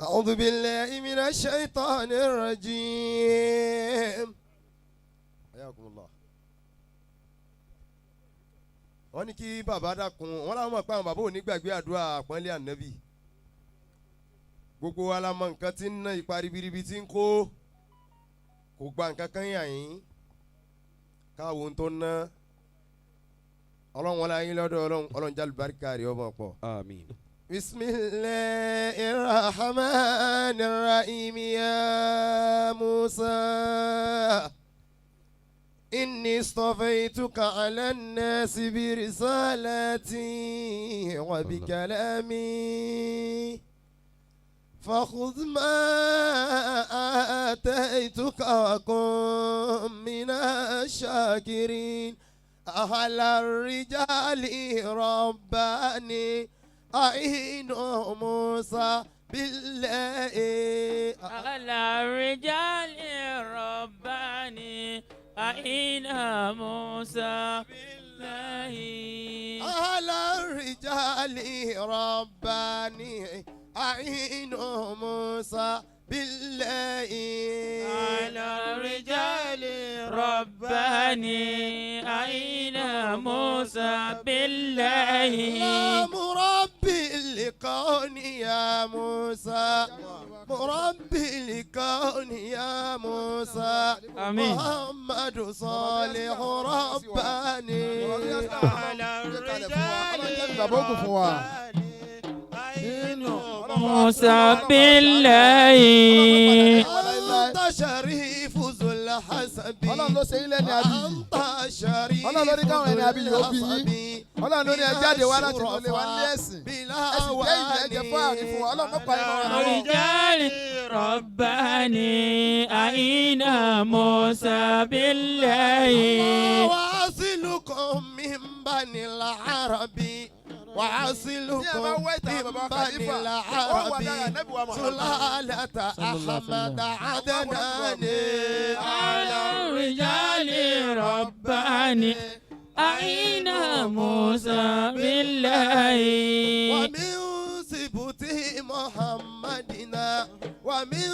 أعوذ بالله من الشيطان الرجيم. حياكم الله. Wọ́n ní kí bàbá dákun, wọ́n láwọn mọ̀ pé àwọn bàbá ò ní gbàgbé àdúrà àpọ́nlé ànábì. Gbogbo wa la mọ nǹkan tí ń ná ipa ribiribi tí ń kó, kò gba nǹkan kan yàn yín káwọn ohun tó ná. Ọlọ́run wọlé ayé lọ́dọ̀ Ọlọ́run, Ọlọ́run jálùbáríkà rẹ̀ ọmọ pọ̀. Àmín. بسم الله الرحمن الرحيم. يا موسى إني اصطفيتك على الناس برسالتي وبكلامي فخذ ما آتيتك وكن من الشاكرين. أهل الرجال رباني أعين موسى بالله. على الرجال رباني أين موسى بالله. أهل الرجال رباني أعين موسى بالله. على الرجال رباني أين موسى بالله. يا مربي الكون يا موسى، مربي الكون يا موسى. آمين. محمد صالح رباني. على الرجال Bàbá ògùn fún wa. موسى بالله. أنت شريف ذو الحسب. Ọlọ́run ló ṣe ilé ní abiyì. أنت شريف Ọlọ́run ló ní káwọn ẹni abiyì ó bí yín. ذو الحسب. Ọlọ́run ló ní ẹ jáde wá láti inú ilé wa ní ẹ̀sìn. Ẹ sì jẹ́ ìyẹn ẹ̀jẹ̀ fún àárín fún wa. Ọlọ́run mọ́ pa ìmọ̀ wọn lọ́wọ́. الرجال رباني أين موسى بالله. وأصلكم من بني العرب. Ní ẹ bá وأصلكم wá ìtàn من bàbá بني Khalifa, ó wà العرب lára Ànábì wa Muhammad. سلالة أحمد عدنان. على الرجال رباني أين موسى بالله. ومن سبته محمدنا ومن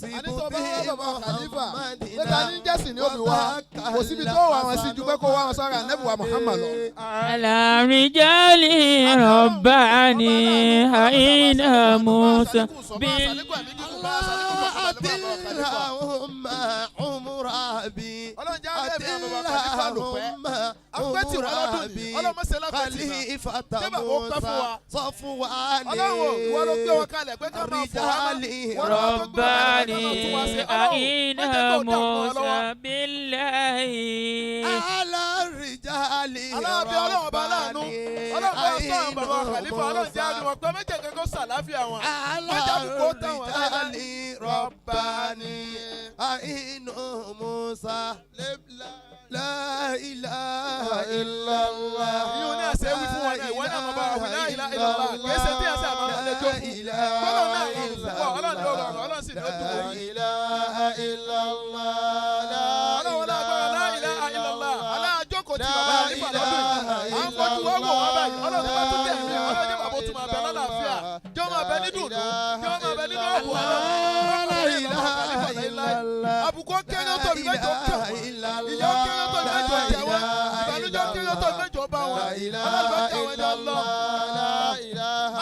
Àní tó bá wá سبته bàbá Khalifa, pé ta محمدنا ní jẹ́sìn ní òbí wa. Kò síbi tó wà wọn sí ju pé kó wá wọn sára Ànábì wa Muhammad lọ. على الرجال رباني أين موسى بالله. اللهم عمر أبي. Ọlọ́run jẹ́ àbẹ̀mí àwọn bàbá Khalifa lò pẹ́. اللهم Apẹ́ tì wọ́n lọ́dún yìí. Ọlọ́run mọ̀ ṣe lápẹ́ tì náà. خليفة Ṣé bàbá ó pẹ́ fún موسى wa? صفوان. Ọlọ́run ò, ìwọ ló gbé wọn kalẹ̀ pé ká máa fọ̀ wá mọ́. Wọ́n ló tó gbé wọn kalẹ̀ pé ká máa tún wá ṣe. رباني Ọlọ́run, أين má jẹ́ kó dààmú wọn lọ́wọ́. موسى بالله. على الرجال Aláàbí Ọlọ́run ọba aláàánú. Ọlọ́run bá sọ àwọn bàbá Khalifa, Ọlọ́run jẹ́ àánú wọn pé méjèèjì kó sàláfíà wọn. على Má jẹ́ àbùkù ó tàn wọ́n láéláé. الرجال رباني أين موسى لا إله إلا الله. Ìyún ní àṣẹ wí fún wọn náà, ìwọ náà máa bá wa wí la ilaha illallah. Kìí ṣe tí àṣẹ àmọ́ lè jó fún. Gbọ́dọ̀ náà rọrùn púpọ̀, Ọlọ́run ní ó rọrùn, Ọlọ́run sì ní ó dùn لا orí. إله إلا الله. Ọlọ́run wọlé agbára la ilaha illallah. Aláàjókòó ti bàbá Khalifa lọ́dún yìí. À ń fojú wọ́n wò wọ́n báyìí. Ọlọ́run tó bá tún tẹ̀ mí, Ọlọ́run jẹ́ bàbá ó tún máa bẹ lálàáfíà. Jẹ́ ó máa bẹ ní dùnú, jẹ́ ó máa bẹ nínú ọ̀bùn Ọlọ́run. لا إله إلا الله. Àbùkù ó kéré ó tóbi mẹ́jọ kàn wọ́n. Ìyà ó kéré ó tóbi mẹ́jọ jẹ wọ́n. Ìbànújẹ́ ó kéré ó tóbi mẹ́jọ bá wọn. Ọlọ́run bá jẹ́ àwọn ẹni ọlọ́.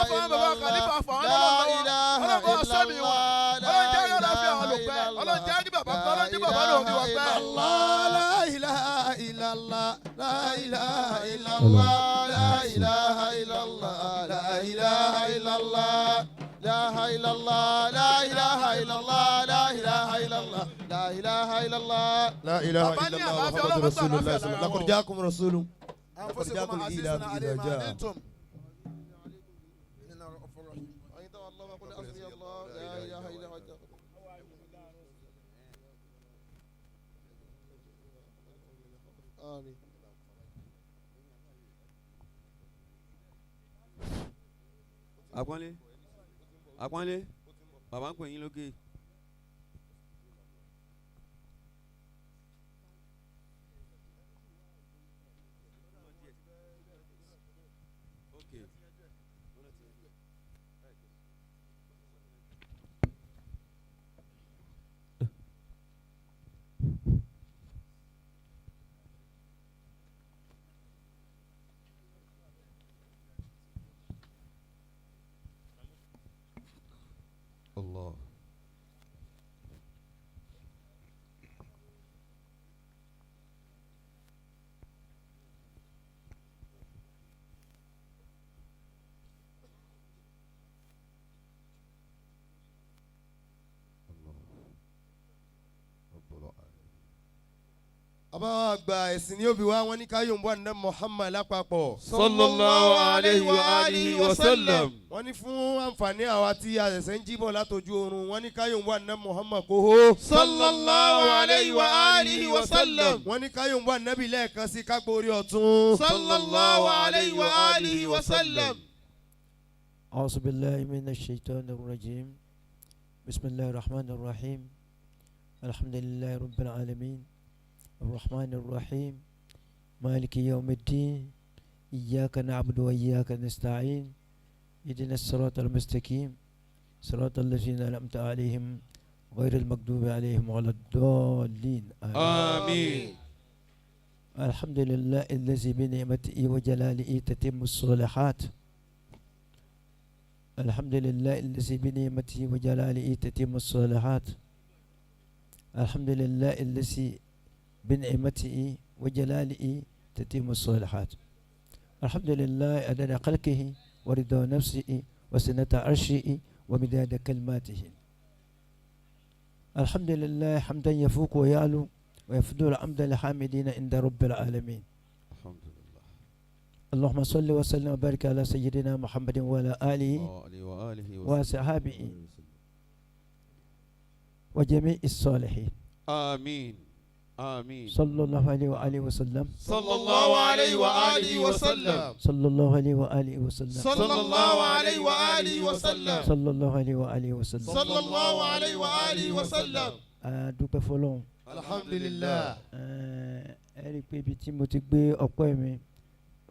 Afọwọ́n bàbá Khalifa fọwọ́n lọ́wọ́ lọ́wọ́. Ọlọ́run bá sẹ́mi wọn. Ọlọ́run jẹ́ ayọ̀ láfíà wọn lò pẹ́. Ọlọ́run jẹ́ rí bàbá pẹ́. Ọlọ́run jẹ́ bàbá lòun ní wọn pẹ́. الله لا إله إلا الله لا إله إلا الله لا إله إلا الله لا إله إلا الله لا إله إلا الله لا إله إلا الله لا إله إلا الله لا إله إلا الله لا إله Bàbá إلا ní الله àlàáfíà, محمد Ọlọ́run رسول gbà الله. àlàáfíà lára لقد wọn. جاءكم رسول لقد أنفسكم جاءكم عزيز إلى عليه إذا ما جاء عنتم. آمين. Àpọ́nlé, àpọ́nlé, bàbá ń pè yín lókè. Okay. Allah. Àbáwá àgbà ẹ̀sìn ní òbí wa wọ́n ní ká yòǹbó àná Muhammad lápapọ̀. Sallallahu alayhi wa alihi wa sallam. Wọ́n ní fún àǹfààní àwa tí a ṣẹ̀ṣẹ̀ ń jíbọ̀ látọjú oorun wọ́n ní ká yòǹbó àná Muhammad kó hó. Sallallahu alayhi wa alihi wa sallam. Wọ́n ní ká yòǹbó ànábì lẹ́ẹ̀kan sí kágbó orí ọ̀tún. Sallallahu alayhi wa alihi wa sallam. أعوذ بالله من الشيطان الرجيم بسم الله الرحمن الرحيم الحمد لله رب العالمين الرحمن الرحيم مالك يوم الدين إياك نعبد وإياك نستعين اهدنا الصراط المستقيم صراط الذين أنعمت عليهم غير المغضوب عليهم ولا الضالين. آمين. الحمد لله الذي بنعمته وجلاله تتم الصالحات. الحمد لله الذي بنعمته وجلاله تتم الصالحات. الحمد لله الذي بنعمته وجلاله تتم الصالحات. الحمد لله عدد خلقه ورضا نفسه وسنة عرشه ومداد كلماته. الحمد لله حمدا يفوق ويعلو ويفضل الحمد للحامدين عند رب العالمين. الحمد لله. اللهم صل وسلم وبارك على سيدنا محمد وعلى آله وآله وصحابه وجميع الصالحين. آمين. آمين. صلى الله عليه وآله وسلم. صلى الله عليه وآله وسلم. صلى الله عليه وآله وسلم. صلى الله عليه وآله وسلم. صلى الله عليه وآله وسلم. صلى الله عليه وآله وسلم. A dúpẹ́ fọ́lọ́run. Alhamdulillah. Ẹ rí i pé ibi tí mo ti gbé ọpẹ́ mi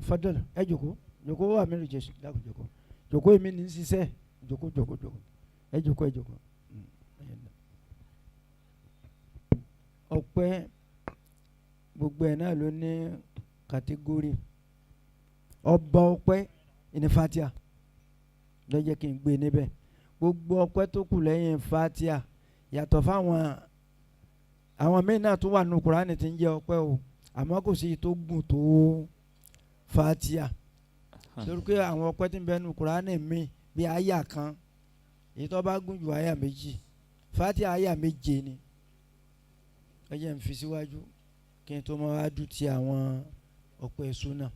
fọdọ́lù ẹ jòkó jòkó wà mí lóye dákun jòkó jòkó èmi ní ṣiṣẹ́ jòkó jòkó jòkó ẹ jòkó ẹ jòkó. Ọpẹ́ gbogbo ẹ̀ náà ló ní kàtígórì. Ọba ọpẹ́ ní fatia ló jẹ́ kí n gbé níbẹ̀. Gbogbo ọpẹ́ tó kù lẹ́yìn fatia yàtọ̀ fáwọn àwọn míín náà tó wà nù Kùránì tí ń jẹ́ ọpẹ́ o, àmọ́ kò sí tó gùn tó fatia torí pé àwọn ọpẹ́ tí ń bẹ nù Kùránì míì bí àyà kan èyí tó bá gùn ju àyà méjì, fatia àyà méje ni. Ẹ jẹ́ n fi síwájú kí n tó máa wá dùn ti àwọn ọpẹ́ súnà,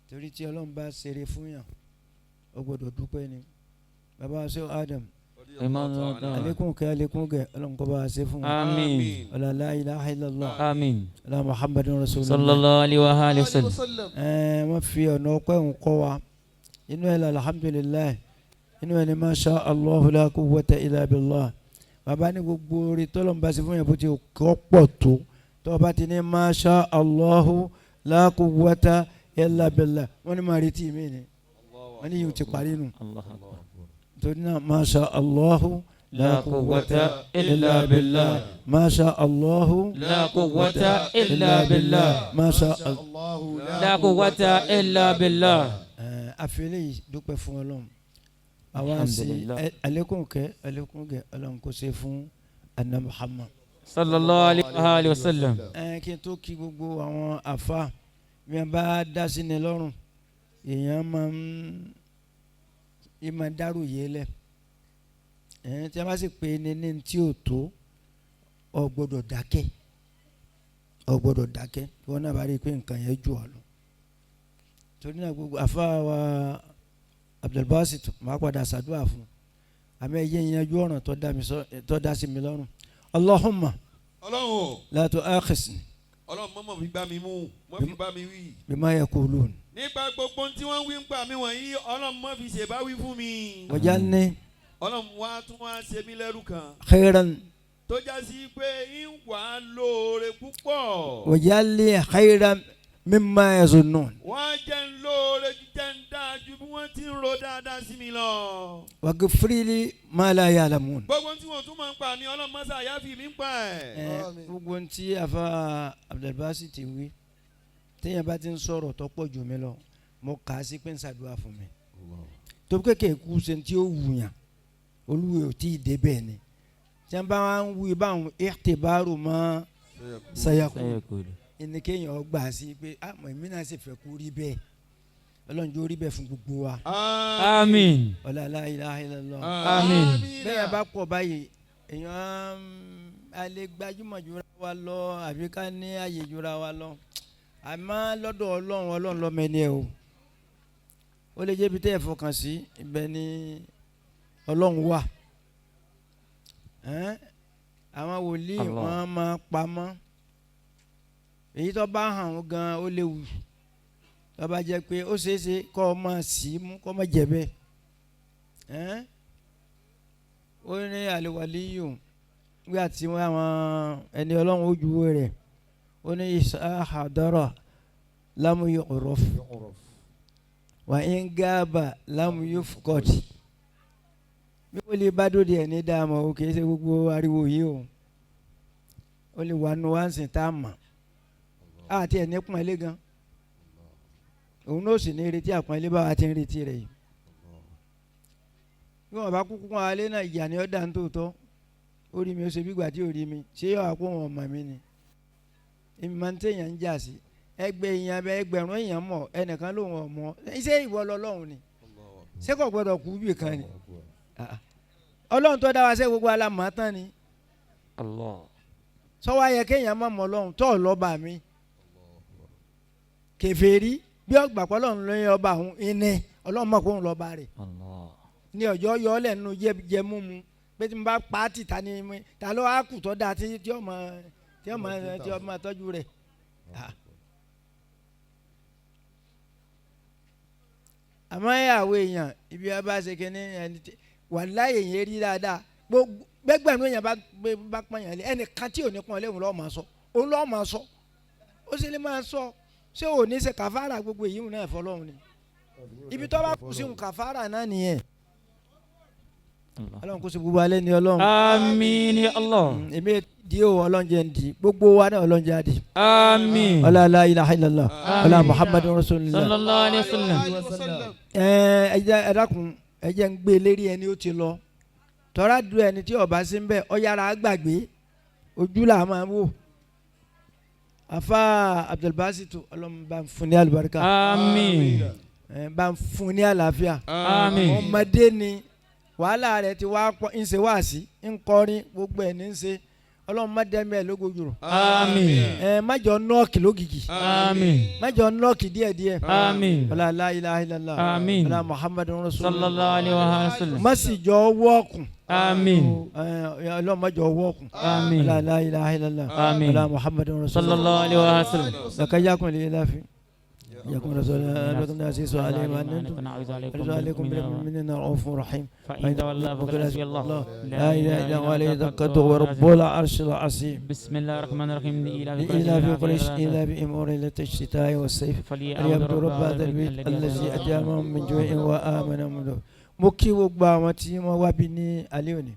torí tí Ọlọ́run bá ṣeré fún yàn ó gbọ́dọ̀ dúpẹ́ ni. Bàbá ṣe Adam alekun kẹ alekun kẹ Ọlọ́run kó bá a ṣe fún wa. Àmín. Ọlá la ilaha illallah. Àmín. Ọlá Muhammadun rasulullah sallallahu alayhi wa alihi wa sallam. Wọ́n fi ọ̀nà ọpẹ́ ń kọ́ wa inú ẹ̀ la alhamdulilayi inú ẹ̀ ni masha Allahu la quwwata illa billah. Bàbá ní gbogbo orí tọ́lọ́mù bá ṣe fún yẹn bó ti kọ́ pọ̀ tó tó bá ti ní masha Allahu la quwwata illa billah wọ́n ní máa retí mi ni wọ́n ní yìí ti parí nù. Torí náà masha Allahu la quwwata illa billah. Masha Allahu la quwwata illa billah. Masha Allahu la quwwata illa billah. Àfẹlẹ́ yìí dúpẹ́ fún Ọlọ́run. Àwa sí alekun kẹ alekun kẹ Ọlọ́run kò ṣe fún anna Muhammad sallallahu alayhi wa sallam. Kí n tó kí gbogbo àwọn àfa mi bá dá sí ni lọ́rùn èèyàn máa ń ìmọ̀ dárò yé lẹ̀. Tí a bá sì pè ní ní tí ò tó ọ gbọ́dọ̀ dákẹ́ ọ gbọ́dọ̀ dákẹ́ wọn náà bá rí i pé nǹkan yẹn jù ọ lọ. Torí náà gbogbo àfa wa Abdulbasit máa padà ṣàdúrà fún àmì ẹ̀yẹ ìyanjú ọ̀ràn tó dá sí mi lọ́rùn. Allahumma Ọlọ́run la tu'akhidhni Ọlọ́run mọ́mọ́ fi gbá mi mú mọ́ fi bá mi wí. bima yaqulun. Nípa gbogbo tí wọ́n wí ń pa mí wọ̀nyí Ọlọ́run mọ́ fi ṣèbáwí fún mi. Waj'alni Ọlọ́run wá tún wá ṣe mí lẹ́rú kan. khayran. Tó já sí pé ń wà á lóore púpọ̀. Waj'alni khayran mimma yazunnun. Wọ́n jẹ́ ń lóore jẹ́ ń dáa ju bí wọ́n ti ń ro dáadáa sí mi lọ. Waghfirli ma la ya'lamun. Gbogbo tí wọ́n tún máa ń pa mi Ọlọ́run mọ́sá àyáfi mi ń pa ẹ̀. Gbogbo tí afa Abdulbasit ti wí téèyàn bá ti ń sọ̀rọ̀ tó pọ̀ jù mí lọ mo kà á sí pé ń ṣàdúrà fún mi. Tó kékeré kú ṣe tí ó wù yàn Olúwe ò tí ì débẹ̀ ni tí wọ́n bá ń wí báwọn ìtìbárò mọ́ sayakun Sayakulu. ẹni kéèyàn gbà sí pé àmọ́ èmi náà sì fẹ́ kó rí bẹ́ẹ̀ Ọlọ́run jó rí bẹ́ẹ̀ fún gbogbo wa Àmín. ọlá la ilaha illallah. Àmín. Bẹ́ẹ̀ bá pọ̀ báyìí èèyàn á lè gbajúmọ̀ jura wa lọ àbí ká ní àyè jura wa lọ àmọ́ lọ́dọ̀ Ọlọ́run Ọlọ́run lọ́mọ ẹni ẹ o ó lè jẹ́ ibi tẹ́ ẹ fọkàn sí ibẹ̀ ni Ọlọ́run wà. Ẹ́n, àwọn wòlíì Allah. wọ́n máa pamọ́ èyí tó bá hàn ó gan ó léwu tó bá jẹ́ pé ó ṣeé ṣe kọ́ ọ máa sì í mú kọ́ ọ máa jẹ bẹ́ẹ̀. Ẹ́n, ó ní àlewàlíyù nígbà tí wọ́n àwọn ẹni Ọlọ́run ó juwé rẹ̀ ó ní ìsáhàdọ́rọ̀ lámúyọ̀ ọ̀rọ̀ wà ń gáàbà lámúyọ̀ fúkọ̀tì bí wọ́n lè bá dòde ẹ̀ ní dáàmú o kì í ṣe gbogbo ariwo yìí o ó lè wà nù wá ń sìn tá a mọ̀ àti ẹ̀ ní pọ́nlé gan òun náà sì ní retí àpọ́nlé báwa ti ń retí rẹ̀ yìí bí wọn bá kúkú wọn alẹ́ náà ìyà ni ó dà ń tòótọ́ ó rí mi ó ṣe bí ìgbà tí ò rí mi ṣé yóò wá kó wọn ọmọ mi ni èmi máa ń téèyàn ń jà sí ẹgbẹ́ èèyàn bẹ ẹgbẹ̀rún èèyàn mọ̀ ẹnìkan lòun ọmọ ṣé ìwọ lọ́lọ́run ni ṣé kò gbọdọ̀ kú bì kan ni Ah. Ọlọ́run tó dá wa ṣe gbogbo alámọ̀ tán ni Allah. sọ́wọ́ ayẹ kéèyàn má mọ̀ Ọlọ́run tó lọ́ba mi kèfèrí bí ọgbà pọ̀ Ọlọ́run lóyún ọba òun ìní Ọlọ́run mọ̀ kó òun lọ́ba rẹ̀ Allah. ní ọjọ́ yọ ọ́ lẹ́nu jẹ múmu pé tí mo bá pa á tì ta ni mi ta ló á kù tó dáa tí tí ọmọ tí ọmọ tí ọmọ tọ́jú rẹ̀. Ah. Àmọ́ ẹ àwọn èèyàn ibi a bá ṣe kínní ẹni tí wàláhì èèyàn rí dáadáa gbogbo gbẹgbẹ̀rún èèyàn bá bá pọ́n yàn lé ẹnìkan tí ò ní pọ́n lé òun lọ́ọ́ máa sọ òun lọ́ọ́ máa sọ ó sì lè máa sọ ṣé ò ní ṣe kàfàrà gbogbo èyí náà fọlọ́run ni ibi tó bá kù sí òun kàfàrà náà nìyẹn. Allah. Ọlọ́run kò sí gbogbo alẹ́ ni Ọlọ́run. Àmín ya Allah. Èmi di o Ọlọ́run jẹ́ ń di gbogbo wa náà Ọlọ́run jẹ́ á di. Àmín. Ọlá la ilaha illallah ọlá muhammadu rasulillah. Sallallahu alayhi wa sallam. Ẹ jẹ́ ẹ dákun ẹ jẹ́ ń gbé lérí ẹni ó ti lọ tọ́ra du ẹni tí ọba sí ń bẹ̀ ọ yára gbàgbé ojú là máa wò. Afa Abdulbasitu Ọlọ́run bá ń fún ní àlùbáríkà. Àmín. Ẹ bá ń fún ní àlàáfíà. Àmín. Ọmọdé ni wàhálà rẹ̀ ti wá pọ̀ ń ṣe wáàsí ń kọrin gbogbo ẹ̀ ní ń ṣe Ọlọ́run má dẹ́mi ẹ̀ lógójúrò. Àmín. Ẹ má jọ nọ́ọ̀kì lógìgì Àmín. má jọ nọ́ọ̀kì díẹ̀díẹ̀. Àmín. Ọlá la ilaha illallah. Àmín. Ọlá muhammadu rasulullah. Sallallahu alayhi wa sallam. Má sì jọ wọ́ọ̀kùn. Àmín. Ẹ Ọlọ́run má jọ wọ́ọ̀kùn. Àmín. Ọlá la ilaha illallah. Àmín. Ọlá muhammadu rasulullah. Sallallahu alayhi wa sallam. Lakajakum lilafi. يكون رسول الله عزيز عليه ما أنتم عليكم بالمؤمنين رؤوف رحيم. فإن تولى فقل حسبي الله لا إله إلا هو عليه توكلت وهو رب العرش العظيم. بسم الله الرحمن الرحيم لإيلاف لإيلاف قريش إيلافهم رحلة الشتاء والصيف فليعبدوا رب هذا البيت الذي أطعمهم من جوع وآمنهم من خوف. Mo kí gbogbo àwọn tí wọ́n wá bí ní alẹ́ òní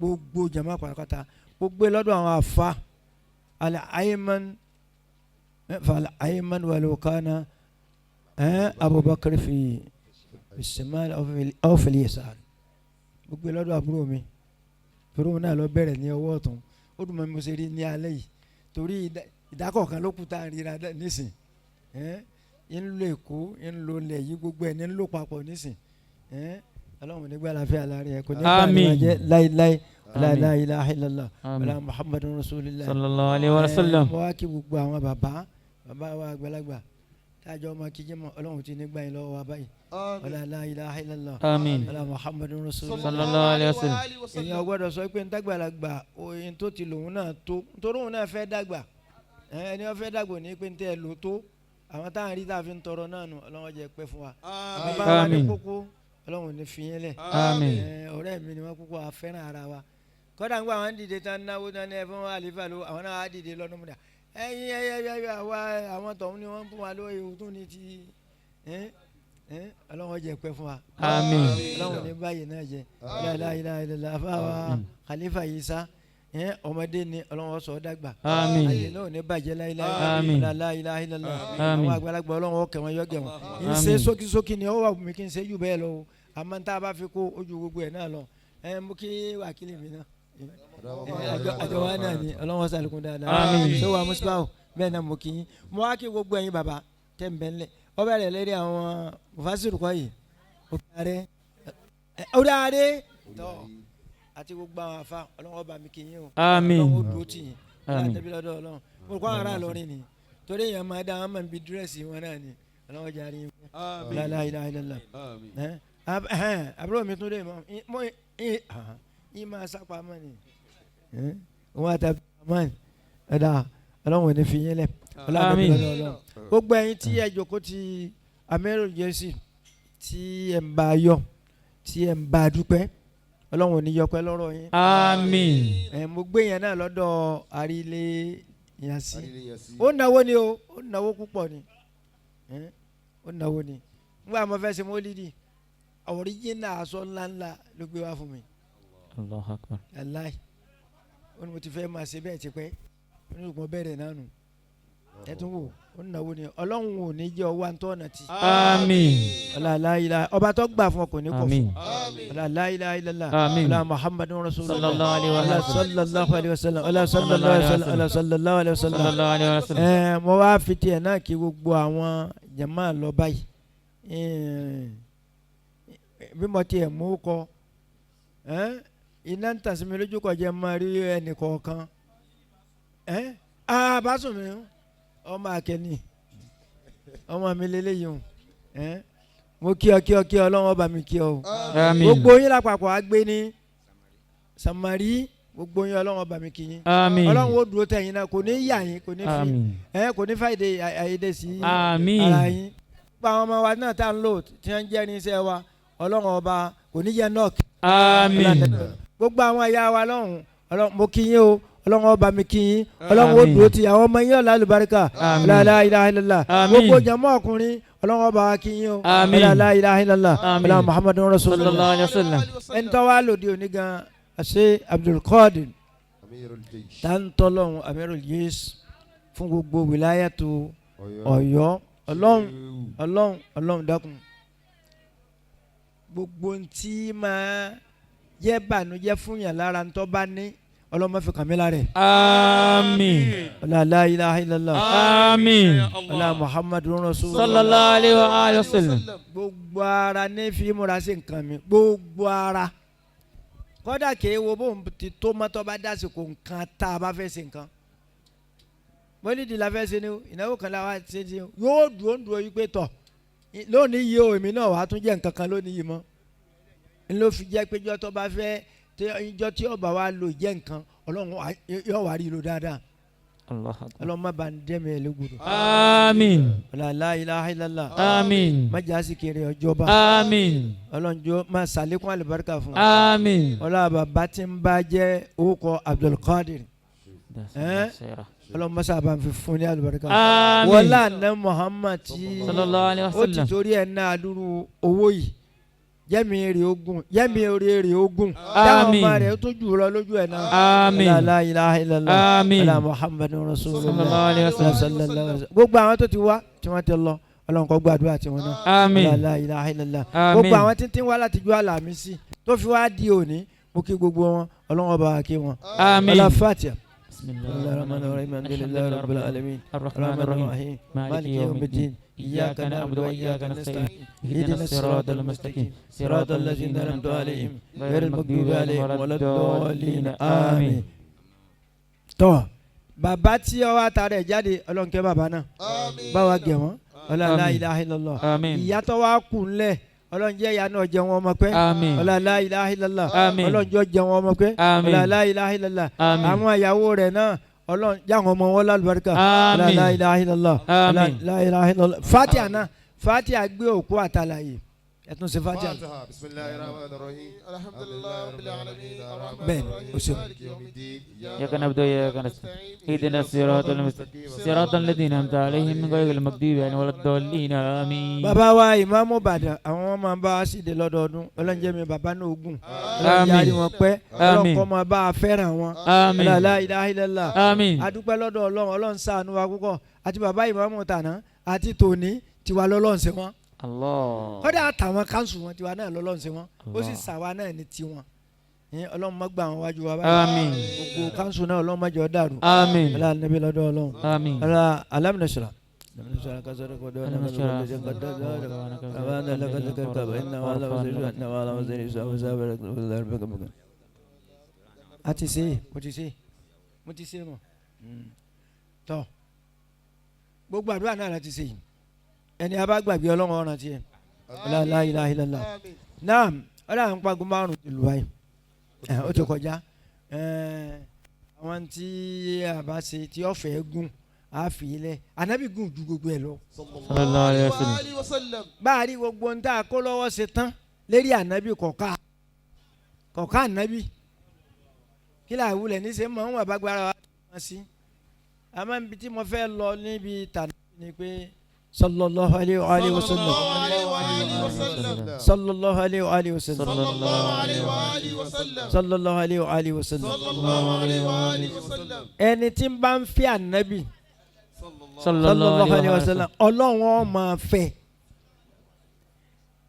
gbogbo jama pàápàá gbogbo lọ́dọ̀ àwọn afa al-ayman fal-ayman walau kana Abubakar fi shimal aw fil yasar gbogbo lọ́dọ̀ àbúrò mi torí òun náà lọ bẹ̀rẹ̀ ní ọwọ́ ọ̀tún ó dùn mọ́ mi mo ṣe rí ní alẹ́ yìí torí ìdákọ̀ọ̀kan ló kù tá à ń ríra nísìn ń lo Èkó ń lo ilẹ̀ yìí gbogbo ẹ̀ ní ń lò papọ̀ nísìn Ọlọ́run nígbà láfíà láàrin ẹ̀ kò ní bá Àmín. àdúrà jẹ́ láíláí Àmín. la ilaha illallah Àmín. wala muhammadun rasulillah. Sallallahu alayhi wa sallam. Mo wá kí gbogbo àwọn bàbá bàbá wa àgbàlagbà tájọ ọmọ kíjì mọ Ọlọ́run ti nígbà yín lọ́wọ́ wa báyìí wala la ilaha illallah Àmín. wala muhammadun rasulillah. Sallallahu alayhi wa sallam. Èèyàn gbọ́dọ̀ sọ pé ntàgbàlagbà oyin tó ti lòun náà tó nítorí òun náà fẹ́ dàgbà ẹni wọ́n fẹ́ dàgbà ní pé ntẹ́ lò tó àwọn táwọn rí tá a fi ń tọrọ náà nù Ọlọ́run jẹ́ pẹ́ fún wa. Bàbá wa ní Àmín. kókó Ọlọ́run ò ní fi yín lẹ̀. Àmín. Ọ̀rẹ́ mi ni wọ́n kúkú afẹ́ràn ara wa kọ́dà ńgbà wọn dìde tán náwó tán ní ẹ fún àlífà ló àwọn náà á dìde lọ́dún múdà ẹ̀yin ẹ̀yẹ àwa àwọn tọ̀hún ni wọ́n fún wa lóye òtún ní ti Ọlọ́run jẹ́ pẹ́ fún wa. Àmín. Ọlọ́run ní báyìí náà jẹ́ la ilaha illallah afáwa Khalifa Isa ọmọdé ni Ọlọ́run sọ ọ́ dàgbà. Àmín. Ayé náà ò ní bàjẹ́ láíláí. Àmín. La ilaha illallah. Àmín. Àwọn àgbàlagbà Ọlọ́run ọkẹ́ wọn yọ̀gẹ̀ wọn. Ń ṣe Àmín. sókísókí ni ó wà mí kí n ṣe jù bẹ́ẹ̀ lọ o àmọ́ tá a bá fi kó ojú gbogbo ẹ̀ náà lọ. Ẹ mú kí wákìlì mi náà àjọ wa náà ni ọlọ́wọ́n sàlùkùn dáadáa. Àmín. Ṣé wàá mùsùlùmí bẹ́ẹ̀ náà mú kí yín. Mo wá kí gbogbo ẹ̀yin bàbá tẹ̀ ń bẹ́ ńlẹ̀. Ó bẹ̀rẹ̀ lérí àwọn mufasiru kọ́ yìí. Orí ààrẹ tọ́ àti gbogbo àwọn afa ọlọ́wọ́n bá mi kí yín o. Àmín. Ọlọ́wọ́n ó dúró tì yín. Àmín. Ọlọ́wọ́n lọ́dọ̀ ọlọ́run. Mo rò pé àwọn ará Ìlọrin ni. Torí èèyàn máa dá àwọn máa ń bi dírẹ́sì wọn náà ni. Ọlọ́wọ́n jàre yín. La ilaha illallah. Àbúrò mi tún dé mọ́ yín máa sápamọ́ ni wọn àtàbí amán ẹ̀dá ọlọ́run ò ní fi yín lẹ̀ ọlọ́run Àmín. ọlọ́run gbogbo ẹ̀yin tí ẹ jókòó ti Amiru Jésì tí ẹ ń bá a yọ̀ tí ẹ ń bá a dúpẹ́ ọlọ́run ò ní yọpẹ́ lọ́rọ̀ yín. Àmín. Ẹ mo gbé yẹn náà lọ́dọ̀ àrílé yànsí ó náwó ni o, ó náwó púpọ̀ ni, ó náwó ni. Nígbà mo fẹ́ ṣe mọ́lídì ọ̀ríjìnà aṣọ ńláńlá ló gbé wá fún mi. Allahu Akbar. Aláì ó ní mo ti fẹ́ máa ṣe bẹ́ẹ̀ tipẹ́, ó ní ṣùgbọ́n bẹ̀rẹ̀ náà nù. Ẹ tún wò ó náwó ni, ọlọ́run ò ní jẹ́ ọwọ́ àǹtọ́ ọ̀nà tì. Àmín. Ọlá aláìlá ọba tó gbà fún ọ kò ní kọ̀ fún. Àmín. Ọlá aláìlá ilàlá. Àmín. Ọlá Muhammadun Rasulullah. Sallallahu alayhi wa Ọlá sallam. sallallahu alayhi wa sallam. Ọlá sallallahu alayhi wa sallam. Ọlá sallallahu alayhi wa sallam. Sallallahu alayhi wa sallam. Ẹ mo wá fi tiẹ̀ náà kí gbogbo àwọn jama lọ báyìí. Bí mo tiẹ̀ mú kọ iná ń tàsí mi lójú kọ jẹ́ máa rí ẹnì kọ̀ọ̀kan. Àbásùn mi ọmọ akẹ́ni ọmọ mi lélẹ́yìí o. Mo kí ọ kí ọ kí ọ ọlọ́run ọba mi kí ọ o. Àmín. Gbogbo yín lápapọ̀ á gbé ní Samari, gbogbo yín ọlọ́run ọba mi kí yín. Àmín. Ọlọ́run ó dúró tẹ̀yìn náà kò ní yà yín kò ní fi Àmín. kò ní fàìdè àìdè sí Àmín. ara yín. Gbogbo àwọn ọmọ wa náà tá à ń lò tí wọ́n ń jẹ́ irinṣẹ́ wa ọlọ́run ọba kò ní jẹ́ nọ́ọ̀kì. Àmín. Gbogbo àwọn ẹ̀yà wa lọ́hùn ọlọ́run mo kí yín o, ọlọ́run ọba mi kí yín, ọlọ́run ó Àmín. dúró ti àwọn ọmọ yín ọ̀la àlùbáríkà. Àmín. La ilaha illallah. Àmín. Gbogbo jàmọ́ ọkùnrin ọlọ́run ọba wa kí yín o. Àmín. La ilaha illallah. Àmín. Ọlá Muhammadun Rasulullah. Sallallahu alayhi wa sallam. Ẹni tó wá lòdì òní gan àṣẹ Abdulkadir tàǹtọ́lọ́hún Amirul Jais fún gbogbo wìláyàtò Ọ̀yọ́. Ọlọ́run ọlọ́run ọlọ́run dákun gbogbo ntí máa jẹ́ bànújẹ́ fún yàn lára ntọ́ bá ní ọlọ́run má fi kàn mí lára ẹ̀. Àmín. Ọlá la ilaha illallah. Àmín. Ọlá Muhammadun Rasulullah. Sallallahu alayhi wa sallam. Gbogbo ara ní fi múra sí nǹkan mi, gbogbo ara kódà kìí wo bóun ti tó mọ́tọ́ bá dásìkò nǹkan tá a bá fẹ́ ṣe nǹkan mọ́lídìí la fẹ́ ṣe ni o, ìnáwó kan la wá ṣe ni o, yóò dúró ń dúró yí pé tọ̀ lónìí yìí o, èmi náà wàá tún jẹ́ nǹkan kan lónìí yìí mọ́ n ló fi jẹ́ pé ijọ́ tó bá fẹ́ ijọ́ tí ọba wa lò jẹ́ nǹkan ọlọ́run yóò wá rí lò dáadáa. Allahu Akbar. Ọlọ́run má bàa ń dẹ́mi ẹ̀ lógbòdò. Àmín. Ọlá la ilaha illallah. Àmín. Má jẹ́ àsìkiri ọjọ́ba. Àmín. Ọlọ́run jọ̀ọ́ máa ṣàlékún àlùbáríkà fún wa. Àmín. Ọlá bàbá tí ń bá jẹ́ orúkọ Abdulkadir. Ọlọ́run mọ́sá bá ń fi fún ní àlùbáríkà. Àmín. Wọlá àná Muhammad tí Sallallahu alayhi wa ó ti sallam. torí ẹ̀ ná àdúrú owó yìí jẹ́mi rè ogun jẹ́mi rè ogun dáhùn Àmín. ọmọ rẹ̀ tó jù lọ lójú ẹ̀ náà. Àmín. La ilaha illallah. Àmín. Ọlá Muhammadun Rasulullah. Sallallahu alayhi wa sallam. Sallallahu alayhi wa sallam. Gbogbo àwọn tó ti wá tí wọ́n ti lọ Ọlọ́run kó gbàdúrà tiwọn náà. Àmín. La ilaha illallah. Àmín. Gbogbo àwọn tí ń wá láti ju Àlàmísì tó fi wá di òní mo kí gbogbo wọn Ọlọ́run ọba wa kí wọn. Àmín. Ọlá Fatiha. Bismillahir Rahmanir Rahim alhamdulillahi rabbil alamin. Arrahmanir Rahmanir Rahim. Rahim. Maliki Maliki yawmiddin. yawmiddin. إياك نعبد وإياك نستعين اهدنا الصراط المستقيم صراط الذين أنعمت عليهم غير المغضوب عليهم ولا الضالين آمين. Tọ́ bàbá tí ó wá tara ẹ̀ jáde Ọlọ́run kẹ́ bàbá náà bá wa gẹ̀ wọ́n Ọlá la ilaha illallah. Àmín. Ìyá tó wá kù ńlẹ̀ Ọlọ́run jẹ́ ìyá náà jẹun ọmọ pẹ́. Àmín. Ọlá la ilaha illallah. Àmín. Ọlọ́run jọ jẹun ọmọ pẹ́. Àmín. Ọlá la ilaha illallah. Àmín. Àwọn ìyàwó rẹ̀ náà Ọlọ́run jáwọn ọmọ wọn lálùbáríkà. Ọlá Àmín. la ilaha illallah. Ọlá Àmín. la ilaha illallah. Fatiha náà Fatiha gbé òkú àtàlàyé ẹ tún ṣe Fatiha. Bismillahirrahmanirrahim. Alhamdulillahi rabbil alamin. Bẹ́ẹ̀ni, o ṣeun. إياك نعبد وإياك نستعين اهدنا الصراط المستقيم صراط الذين أنعمت عليهم غير المغضوب عليهم ولا الضالين آمين. Bàbá wa ìmáàmù Ìbàdàn àwọn máa ń bá a síde lọ́dọọdún Ọlọ́run jẹ́ mi bàbá náà ogun Ọlọ́run jẹ́ àrí wọn pẹ́ Ọlọ́run kó máa bá a fẹ́ràn wọn. Àmín. La ilaha illallah. Àmín. Adúpẹ́ lọ́dọ̀ Ọlọ́run Ọlọ́run ṣàánú wa púpọ̀ àti bàbá ìmáàmù tàná àti tòní tiwa lọ́lọ́run ṣe wọ́n. Allah. Kódà àtàwọn káńsù wọn tiwa náà lọ́lọ́run ṣe wọ́n ó sì Allah. ṣàwa náà ní tiwọn. Ọlọ́run má gbà wọn wájú wa báyìí. Àmín. Gbogbo kanṣu náà Ọlọ́run má jẹ́ ó dàrú. Àmín. Ọlá nàbí lọ́dọ̀ Ọlọ́run. Àmín. Ọlá alámìnasọ̀rọ̀. alámìnasọ̀rọ̀ kásọ̀rọ̀ kọ́dọ̀ a ti ṣe mo ti ṣe mo ti ṣe mọ tọ gbogbo àdúrà náà la ti ṣe yìí ẹni a bá gbàgbé Ọlọ́run ọ̀ràn tiẹ̀ la ilaha illallah naam ọlọ́run à ń pagun márùn ti lù báyìí ó ti kọjá àwọn tí a bá ṣe tí ọ̀fẹ́ gùn á fi ilẹ̀ ànábì gùn ju gbogbo ẹ̀ lọ. Sallallahu alayhi wa sallam. Bá a rí gbogbo ń tá a kó lọ́wọ́ ṣe tán lérí ànábì kọ̀ọ̀ká kọ̀ọ̀ká ànábì kí là wulẹ̀ ní ṣe mọ̀ ń wà bá gbára wa tó sí. Àmọ́ ibi tí mo fẹ́ lọ níbi tànà ni pé sallallahu alayhi wa sallam sallallahu alayhi wa sallam sallallahu alayhi wa sallam ẹni tí ń bá ń fẹ́ ànábì sallallahu alayhi wa sallam Ọlọ́run ó máa fẹ́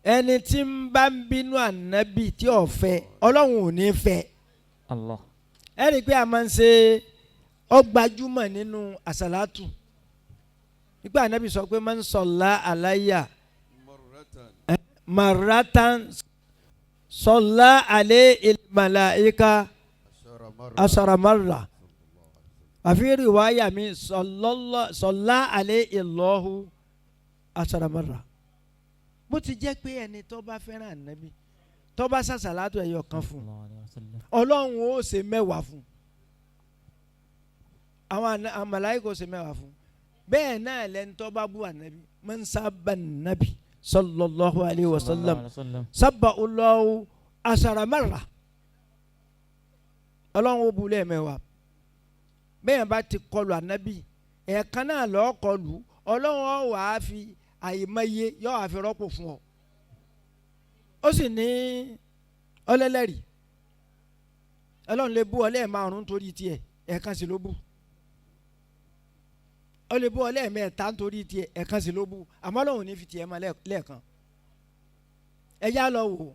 ẹni tí ń bá ń bínú ànábì tí ò fẹ́ Ọlọ́run ò ní fẹ́. Allah. Ẹ rí i pé a máa ń ṣe ọgbajúmọ̀ nínú àsàlátù nígbà ànábì sọ pé man salla alayya maratan salla alayhi malaika ashara marra àfi riwaya mi salla alayhi Allahu ashara marra. Bó ti jẹ́ pé ẹni tó bá fẹ́ràn ànábì tó bá ṣàṣàlátù ẹyọ kan fún Ọlọ́run ó ṣe mẹ́wàá fún àwọn màláíkà ó ṣe mẹ́wàá fún bẹ́ẹ̀ náà lẹ́ni tó bá bú ànábì man sábà nàbì sallallahu alayhi wa sallam sábà Allahu ashara marra Ọlọ́run ó bu lẹ́ẹ̀mẹ́wàá bẹ́ẹ̀ bá ti kọlu ànábì ẹ̀ẹ̀kan náà lọ́ọ́ kọlu Ọlọ́run ó wàá fi àyèmáyé yóò wàá fi rọ́pò fún ọ ó sì ní ọlẹ́lẹ́rìí Ọlọ́run lè bú ọ lẹ́ẹ̀márùn torí tiẹ̀ ẹ̀ẹ̀kan sì ló bú ó lè bú ọ lẹ́ẹ̀mẹ́ta nítorí tiẹ̀ ẹ̀ẹ̀kan sì ló bú àmọ́ Ọlọ́run ní fi tiẹ̀ mọ́ lẹ́ẹ̀kan. Ẹ já lọ wò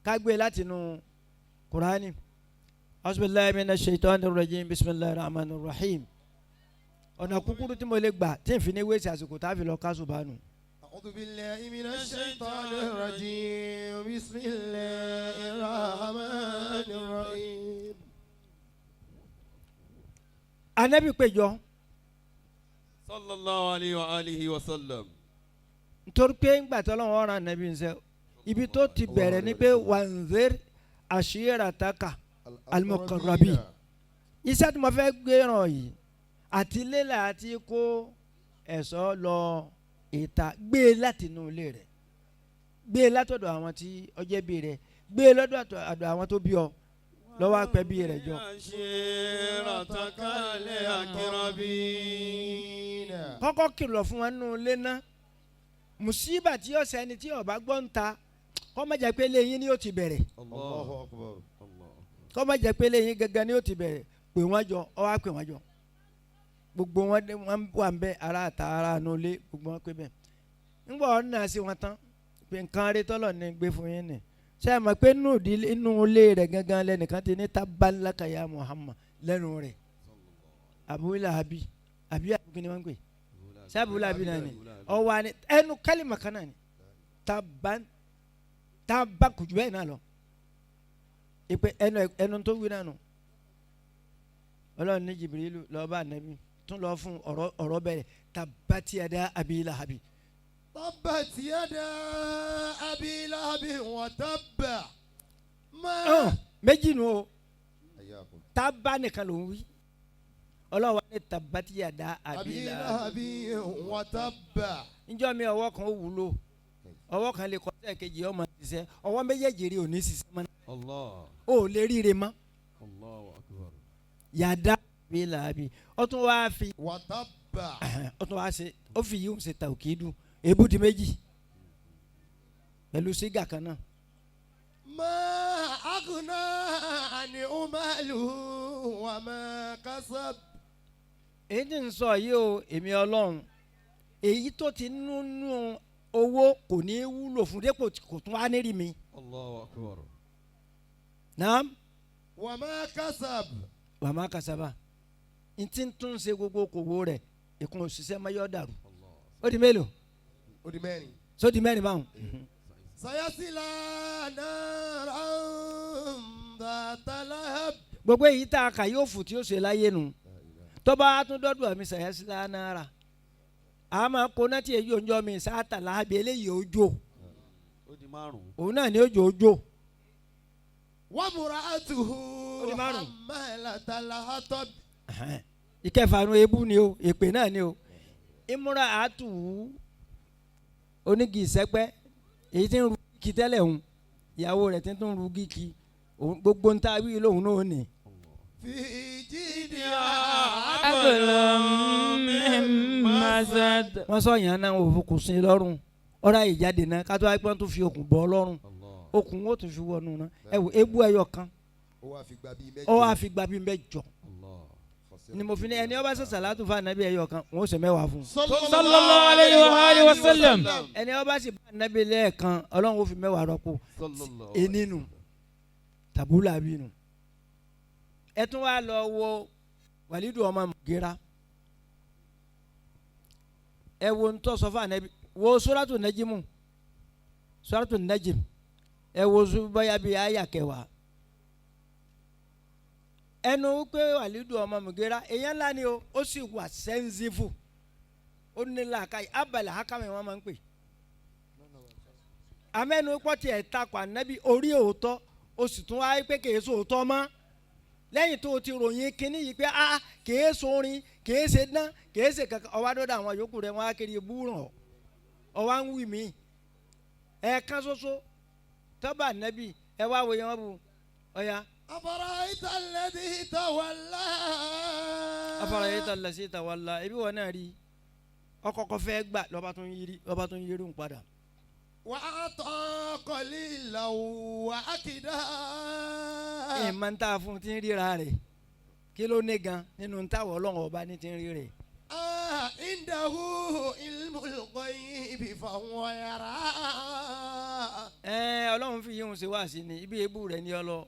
ká gbé látinú Kùránì. Auzubillahi minash shaitanir rajim bismillahir rahmanir rahim. Ọ̀nà kúkúrú tí mo lè gbà tí n fi ní wéṣẹ̀ àsìkò tá a fi lọ kásù bá nù. A'udhu billahi minash shaitanir rajim bismillahir rahmanir rahim. Ànábì péjọ. Sallallahu alayhi wa alihi wa sallam. Nítorí pé ńgbà tí Ọlọ́run ọ̀ràn Ànábì ń sẹ́ ibi tó ti bẹ̀rẹ̀ ni pé wanzir ashirataka al-muqarrabin. Iṣẹ́ tí mo fẹ́ gbé ràn yìí àti lélẹ̀ àti kó ẹ̀ṣọ́ lọ ìta gbé láti inú ilé rẹ̀ gbé látọ̀dọ̀ àwọn tí ọjẹ́ bí rẹ̀ gbé lọ́dọ̀ àdọ̀ àwọn tó bí ọ lọ́wọ́ apẹ́ bí rẹ̀ jọ. Kọ́kọ́ kìlọ̀ fún wọn nínú ilé náà mùsíbà tí yóò ṣẹni tí ó bá gbọ́ ń ta kó má jẹ́ pé lẹ́yìn ni yóò ti bẹ̀rẹ̀ kó má jẹ́ pé lẹ́yìn gangan ni yóò ti bẹ̀rẹ̀ pè wọ́n jọ ọ wá pè wọ́n jọ gbogbo wọn wà ń bẹ ara àta ara àánú ilé gbogbo wọn pé bẹ́ẹ̀ ńgbọ́ ọ̀nà náà sí wọn tán pé nǹkan rí tọ́lọ̀ ní gbé fún yín ni ṣé ẹ mọ̀ pé inú ilé rẹ̀ gangan lẹ́nìkan ti ní tabalaka ya Muhammad lẹ́nu rẹ̀ Abu Lahabi àbí àbúkí ni wọ́n ń pè ṣé Abu Lahabi náà ni ọwọ́ àni ẹnu kálímà kan náà ni taban kò jù bẹ́ẹ̀ náà lọ ìpè ẹnu tó wí náà nù Ọlọ́run ní Jibrilu lọ́ọ́ bá ànábì tún lọ fún ọ̀rọ̀ bẹ̀rẹ̀ tabati yada Abi Lahabi. Tabbat yada Abi Lahabi wa tabba. Méjì nu o tábà nìkan ló ń wí Ọlọ́run wa ní tabati yada Abi Lahabi wa tabba. Njọ́ mi ọwọ́ kan ó wúlò ọwọ́ kan lè kọjá kejì ọmọ ṣiṣẹ́ ọwọ́ méjèèjì rí òní ṣiṣẹ́ mọ́ o lè ríire mọ́ yada Abi Lahabi ó tún wá fi wa tabba ó tún wá ṣe ó fi yíò ṣe tàwùkìdù èébú di méjì pẹ̀lú sígà kan náà. Ma aghna anhu maluhu wa ma kasab. Èyí tí ń sọ yìí o èmi Ọlọ́run èyí tó ti nínú owó kò ní í wúlò fún dépò kò tún wá nírì mi. Allahu akbar. Naam. وما كسب Wàmà kasaba ntí ń tún ṣe gbogbo kòwò rẹ̀ ìkun òṣìṣẹ́ mayọ́ dàrú. Ó di mélòó? Ó di mẹ́rin. Só di mẹ́rin báwọn. سيصلى نارا ذات لهب Gbogbo èyí tá a kà yóò fò tí ó ṣe láyé nu. Tọ́ba tún dọ́dọ̀ mi sàyẹ́sílá náírà. A máa kó náà tí èyí òǹjọ́ mi sáàtà láàbí eléyìí ó jò. Ó di márùn-ún. Òun náà ni ó jò ó jò. وامرأته Ó di márùn. حمالة الحطب Ìkẹfà nu ebú ni o, èpè náà ni o. Ìmúra àtúwú onígi ìsẹ́pẹ́ èyí tí ń ru kí tẹ́lẹ̀ òun ìyàwó rẹ̀ tí ń tún ru kíkì òun gbogbo ń ta wí lóhùn náà ní. في جيدها حبل من مسد Wọ́n sọ yẹn náà òfin kò sí lọ́rùn ọ̀rá ìjáde náà kátó wáyé pé wọ́n tún fi okùn bọ́ lọ́rùn okùn ó tún fi wọnú náà ẹ wò ebú ẹyọ kan Ó wá fi gba bíi mẹ́jọ. ó wá fi gba bíi mẹ́jọ ni mo fi ní ẹni ó bá sọ sàlátù fún ànábì ẹyọ kan wọn ó sì mẹ́wàá fún un. صلى الله عليه وآله وسلم. Ẹni ó bá sì bá ànábì lẹ́ẹ̀kan Ọlọ́run ó fi mẹ́wàá rọ́pò eninu tabula binu. Ẹ tún wá lọ wo Wàlídù ọmọ Mùgírà ẹ wo ń tọ́ sọ fún ànábì wo Suratu Najimu Suratu Najim ẹ wo bóyá bíi àyà kẹwàá ẹnu pé Wàlídù ọmọ Mùgírà èèyàn ńlá ni o ó sì wà sẹ́ńsífù ó ní làákàyè abalẹ̀ hákàmì wọn máa ń pè amẹ́nu pọ́tì ẹ̀ takò ànábì orí òótọ́ o sì tún wáyé pé kèé sòótọ́ mọ́ lẹ́yìn tó o ti ròyìn kínní yìí pé a kèé sorin kèé ṣe dán kèé ṣe kankan ọwọ́ adọ́dọ̀ àwọn yòókù rẹ̀ wọ́n á kiri búrọ̀ ọwọ́ à ń wí mí ẹ̀ẹ̀kan ṣoṣo tọ́ba ànábì ẹ wá wo yẹn wọ́n bu ọ̀ya. أفرأيت الذي تولى afárayé ta lẹ́sí ta wà la ebi wọn náà rí ọkọ̀ọ̀kọ̀ fẹ́ gbà lọ́ba tó ń yiri lọ́ba tó ń yiri ń padà. وأعطى قليلا وأكدى ẹ̀ máa ń tà fún tí ń ríra rẹ̀ kí ló ní gan nínú ń táwọ̀ ọlọ́run ọba ní ti ń rí rẹ̀. عنده علم الغيب فهو يرى ẹ ọlọ́run fi yíhun ṣe wá sí ni ibi ebú rẹ̀ ní ọlọ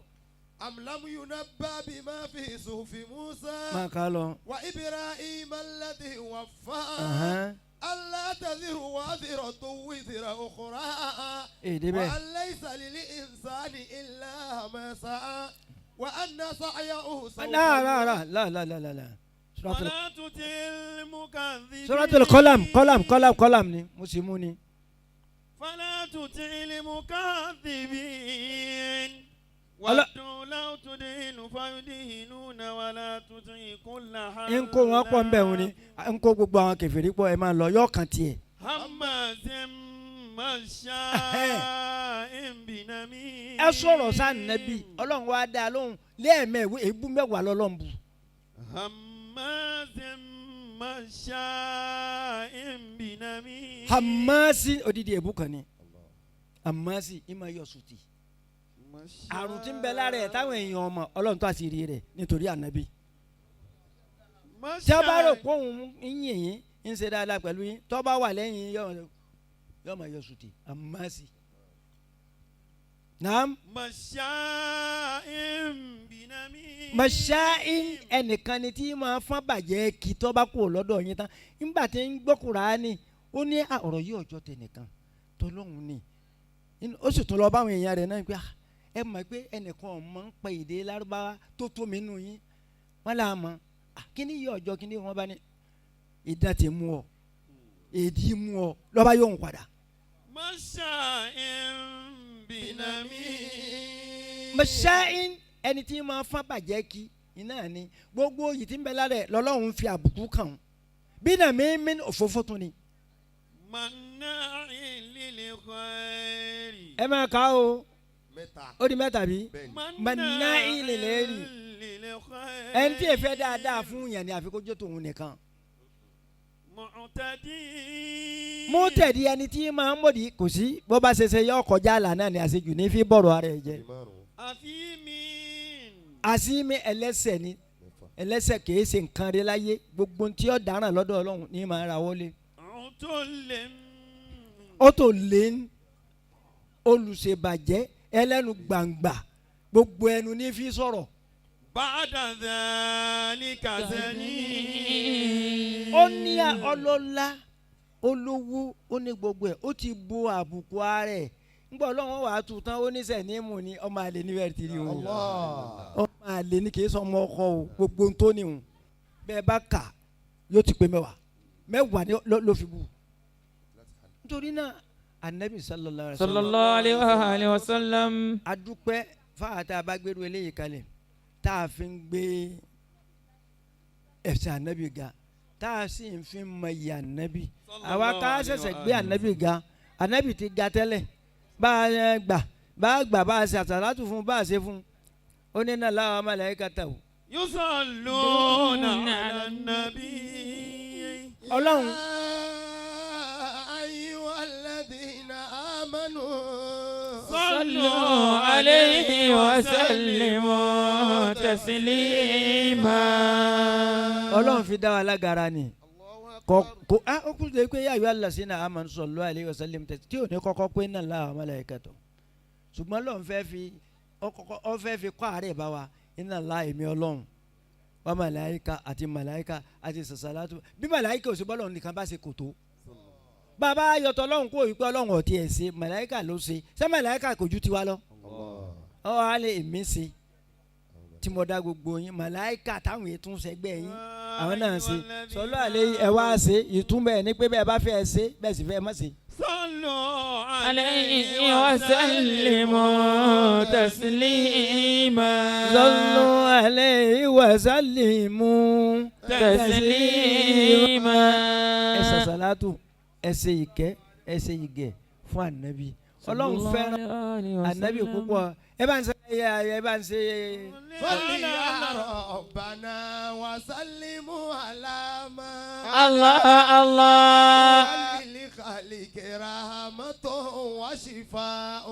أم لم ينبأ بما في صحف موسى máa kà á lọ. وإبراهيم الذي وفى Ẹ̀hẹ́n. ألا تزر وازرة وزر أخرى èdè bẹ́ẹ̀. وأن ليس للإنسان إلا ما سعى وأن سعيه سوف لا لا لا لا لا لا لا لا Suratul ولا تطع المكذبين Suratul Qalam Qalam Qalam Qalam ni mo sì mú ni. فلا تطع المكذبين Ọlọ́- ودوا لو تدهن فيدهنون ولا تطع كل n kó wọn pọ̀ nbẹ̀ wọn ni n kó gbogbo àwọn kèfèrí pọ̀ ẹ máa lọ yọ kàn tiẹ̀. هماز مشاء بنميم Ẹ sọ̀rọ̀ sáà nẹ́bí ọlọ́run wá dá a lóhùn lẹ́ẹ̀mẹ́wé ebú mẹ́wàá lọ́lọ́run bu. هماز مشاء بنميم Hamasi odidi ebu kan ni Hamasi ima yọ sùtì àrùn tí ń bẹ lára ẹ̀ táwọn èèyàn ọmọ ọlọ́run tó àṣírí rẹ̀ nítorí ànábì. Tí a bá rò pé òun ń yìn yín ń ṣe dáadáa pẹ̀lú yín tó bá wà lẹ́yìn yín yọ máa yọ sùtì Hamasi. Naam مشاء بنميم mọ̀ṣáín ẹnìkan ni tí máa fọ́n bàjẹ́ kí tó bá kú lọ́dọ̀ yín tán nígbà tí ń gbọ́ Kùránì ó ní "À, ọ̀rọ̀ yìí ọjọ́ tẹnìkan tọlọ́hun ni Ó sì tún lọ báwọn èèyàn rẹ̀ náà pé "Ah, ẹ mọ̀ pé ẹnìkan ọ̀mọ́ ń pa èdè lárúbáwá tó tó mi nù yín wọ́n là á mọ̀ "Ah, kíní yìí ọjọ́ kíní wọn bá ní ìdá ti mú ọ èdè mú ọ lọ́ba yóò ń padà. مشاء بنميم mọ̀ṣáín ẹni tí máa fọ́n bàjẹ́ kí iná ni gbogbo yìí tí ń bẹ lára ẹ̀ lọ́lọ́run fi àbùkù kàn án bí nà mí mí òfófó tún ni. مناع للخير Ẹ máa kà á o mẹ́ta ó di mẹ́ta bí bẹ́ẹ̀ni مناع للخير للخير ẹni tí èfẹ́ dáadáa fún yàn ni àfi kó jó tòun nìkan. معتدي Mú tẹ̀dí ẹni tí máa ń mọ̀dí kò sí bó bá ṣe ṣe yọ kọjá àlà náà ni àṣejù ní fi bọ̀rọ̀ ara ẹ̀ jẹ́. márùn-ún أثيم Àṣìmí ẹlẹ́sẹ̀ ni mẹ́fà ẹlẹ́sẹ̀ kìí ṣe nǹkan rí láyé gbogbo tí ó dáràn lọ́dọ̀ Ọlọ́run ní máa ra wọlé. عتل Ó tó lé ní olùṣèbàjẹ́ ẹlẹ́nu gbangba Gbogbo ẹnu ní fi sọ̀rọ̀. بعد ذلك زنيم. Ó ní ọlọ́lá, olówó, ó ní gbogbo ẹ̀, ó ti bo àbùkù ara ẹ̀. Ngbọ́ Ọlọ́run wàá tu tán, ó ní sẹ̀nímù ní ọmọ àlè ní bẹ́ẹ̀ ti rí o. Ọmọ àlè ní, kì í sọ ọmọ ọkọ o. Gbogbo ohun tó níhun bẹ́ẹ̀ bá kà yóò ti pé 10 mẹ́wàá ní ló fi bù. Nítorí náà, Anabi sallallahu alaihi wasallam, Sallallahu alayhi wa sallam. Adúpẹ́ fáwọn tá a bá gbèrú eléyìí kalẹ̀, tá a fi ń gbé ẹ̀sìn Anabi ga, tá a sì ń fi mọ iye Anabi. Àwa ká ṣẹ̀ṣẹ̀ gbé Anabi ga, Anabi ti ga tẹ́lẹ̀. Bá a gbà, bá a gbà, bá a ṣe àsàlátù fún, bá a ṣe fún, ó ní náà láwọn màláíkà o. يصلون على النبي. Ọlọ́run. أيها الذين آمنوا صلوا عليه وسلموا تسليما. Ọlọ́run fi dá wa lágara ni kọ kò á ó kúrò pé يا أيها الذين آمنوا صلوا عليه وسلموا tẹ̀ tí ò ní kọ́kọ́ pé náà láwọn màláíkà tó, ṣùgbọ́n Ọlọ́run fẹ́ fi ó fẹ́ fi kọ́ àárẹ̀ bá wa iná ńlá. Èmi Ọlọ́run wa màláíkà àti màláíkà àti sàṣàlátù bí màláíkà ò sí bọ́lọ̀ nìkan bá ṣe kò tó bàbá ayọ̀tọ̀. Ọlọ́run kó wípé Ọlọ́run ọ̀tí ẹ̀ ṣe, màláíkà ló ṣe. Ṣé màláíkà kò ju tiwa lọ? Ọ á lè èmi ṣe tí mo dá gbogbo yín, màláíkà táwọn ètò ń ṣẹgbẹ́ yín, àwọn náà ṣe sọlọ́ àlẹ́ ẹ wá ṣe. Ìtumọ̀ ẹ̀ ní pé bẹ́ẹ̀ bá fẹ́ ẹ ṣe, bẹ́ẹ̀ sì fẹ́ ẹ má ṣe. صلوا عليه وسلموا تسليما. صلوا عليه وسلموا تسليما. Ẹ ṣàṣàlátù, ẹ ṣe ìkẹ́, ẹ ṣe ìgẹ̀ fún Ànábì. Ọlọ́run fẹ́ràn Ànábì púpọ̀. Ẹ bá ń ṣe, ẹ bá ń ṣe. صل يا ربنا وسلموا على ما الله الله. لخالق رحمة وشفاء.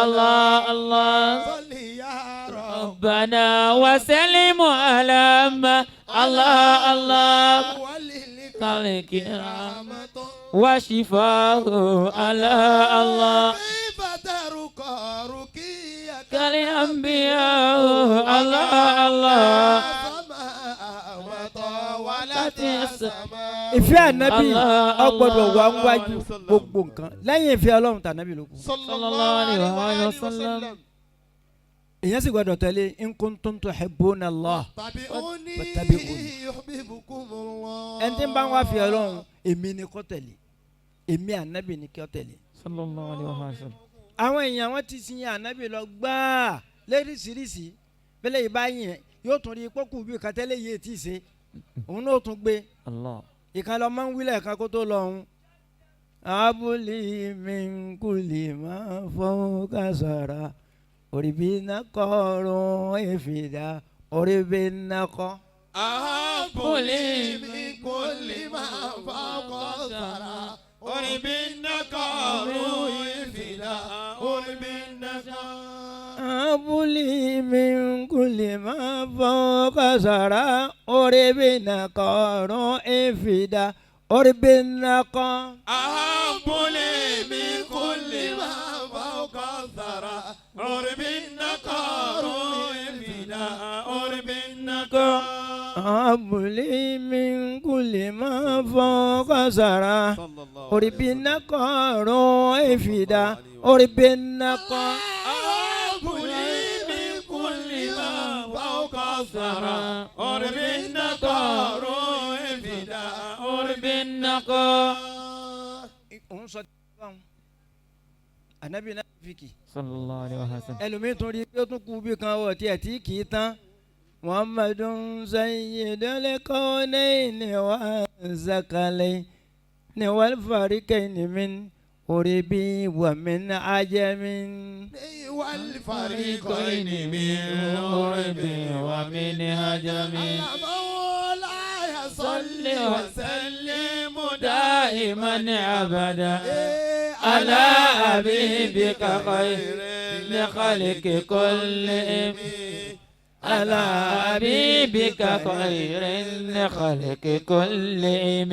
الله الله. صل يا رب ربنا وسلم على ما الله الله وللخالق خلق رحمة وشفاه على الله. كيف ترقى رقيك كالأنبياء الله الله. السماء وطاولت السماء. Ìfẹ́ Ànábì Allah, ó gbọ́dọ̀ wà Allah. wájú gbogbo nǹkan. Lẹ́yìn ìfẹ́ Ọlọ́run, tànábì ló kù. صلى الله الله عليه عليه وسلم. وسلم. Èyàn sì gbọ́dọ̀ tẹ̀lé إن كنتم تحبون الله تبعوني فاتبعوني. يحببكم الله. Ẹni tí ń bá wá fi Ọlọ́run, èmi ni kó tẹ̀lé, èmi Ànábì ni kó tẹ̀lé. صلى الله عليه وسلم. Àwọn èèyàn wọn ti sin Ànábì lọ gbáà léríṣiríṣi. Bẹ́lẹ̀ yìí bá yìn, yóò tún rí kókù bí kàtẹ́lẹ̀ yìí ti ṣe, òun náà tún gbé الله. Ìkan lọ máa ń wílẹ̀ kan kó tó lọ òun. هب لي من كل ما فوق الثرى عربي نقاء الفداء عربي نقاء. أهب لي من كل ما فوق الثرى عرب النقاء الفداء عرب النقاء. هب لي من كل ما فوق الثرى عربي نقاء الفداء عربي نقاء. أهب لي من كل ما فوق الثرى عرب النقاء الفداء عرب النقاء. هب لي من كل ما فوق الثرى صلى الله عربي نقاء الفداء عربي نقاء. أهب لي من كل ما فوق الثرى عرب النقاء الفداء عرب بالنقاء. Òun sọ Ànábì náà fi kì. صلى الله عليه وسلم. Ẹlòmíín tún rí pé ó tún kú bí kan wọ̀ tiẹ̀ tí kì í tán. محمد سيد الكونين والثقلين والفريقين من عرب ومن عجم. والفريقين من عرب ومن عجم. مولاي صل وسلم دائما أبدا على حبيبك خير الخلق كلهم، على حبيبك خير الخلق كلهم.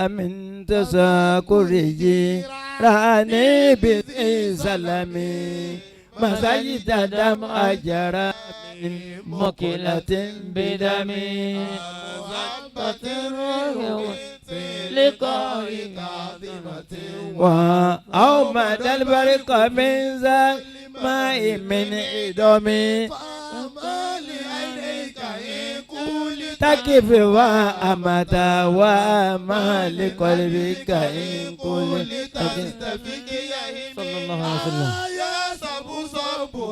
أمن تساكري راني بسلامي. مسجد دم أجرى من مكلة بدم زبت الروح لقاء عظيمة أو مدى البرق من ذا ماء من إدم فما لعينيك إن قلت تكف وأمتا وما لقلبك إن قلت تستفيك يا صلى الله عليه وسلم. يا سبو صبو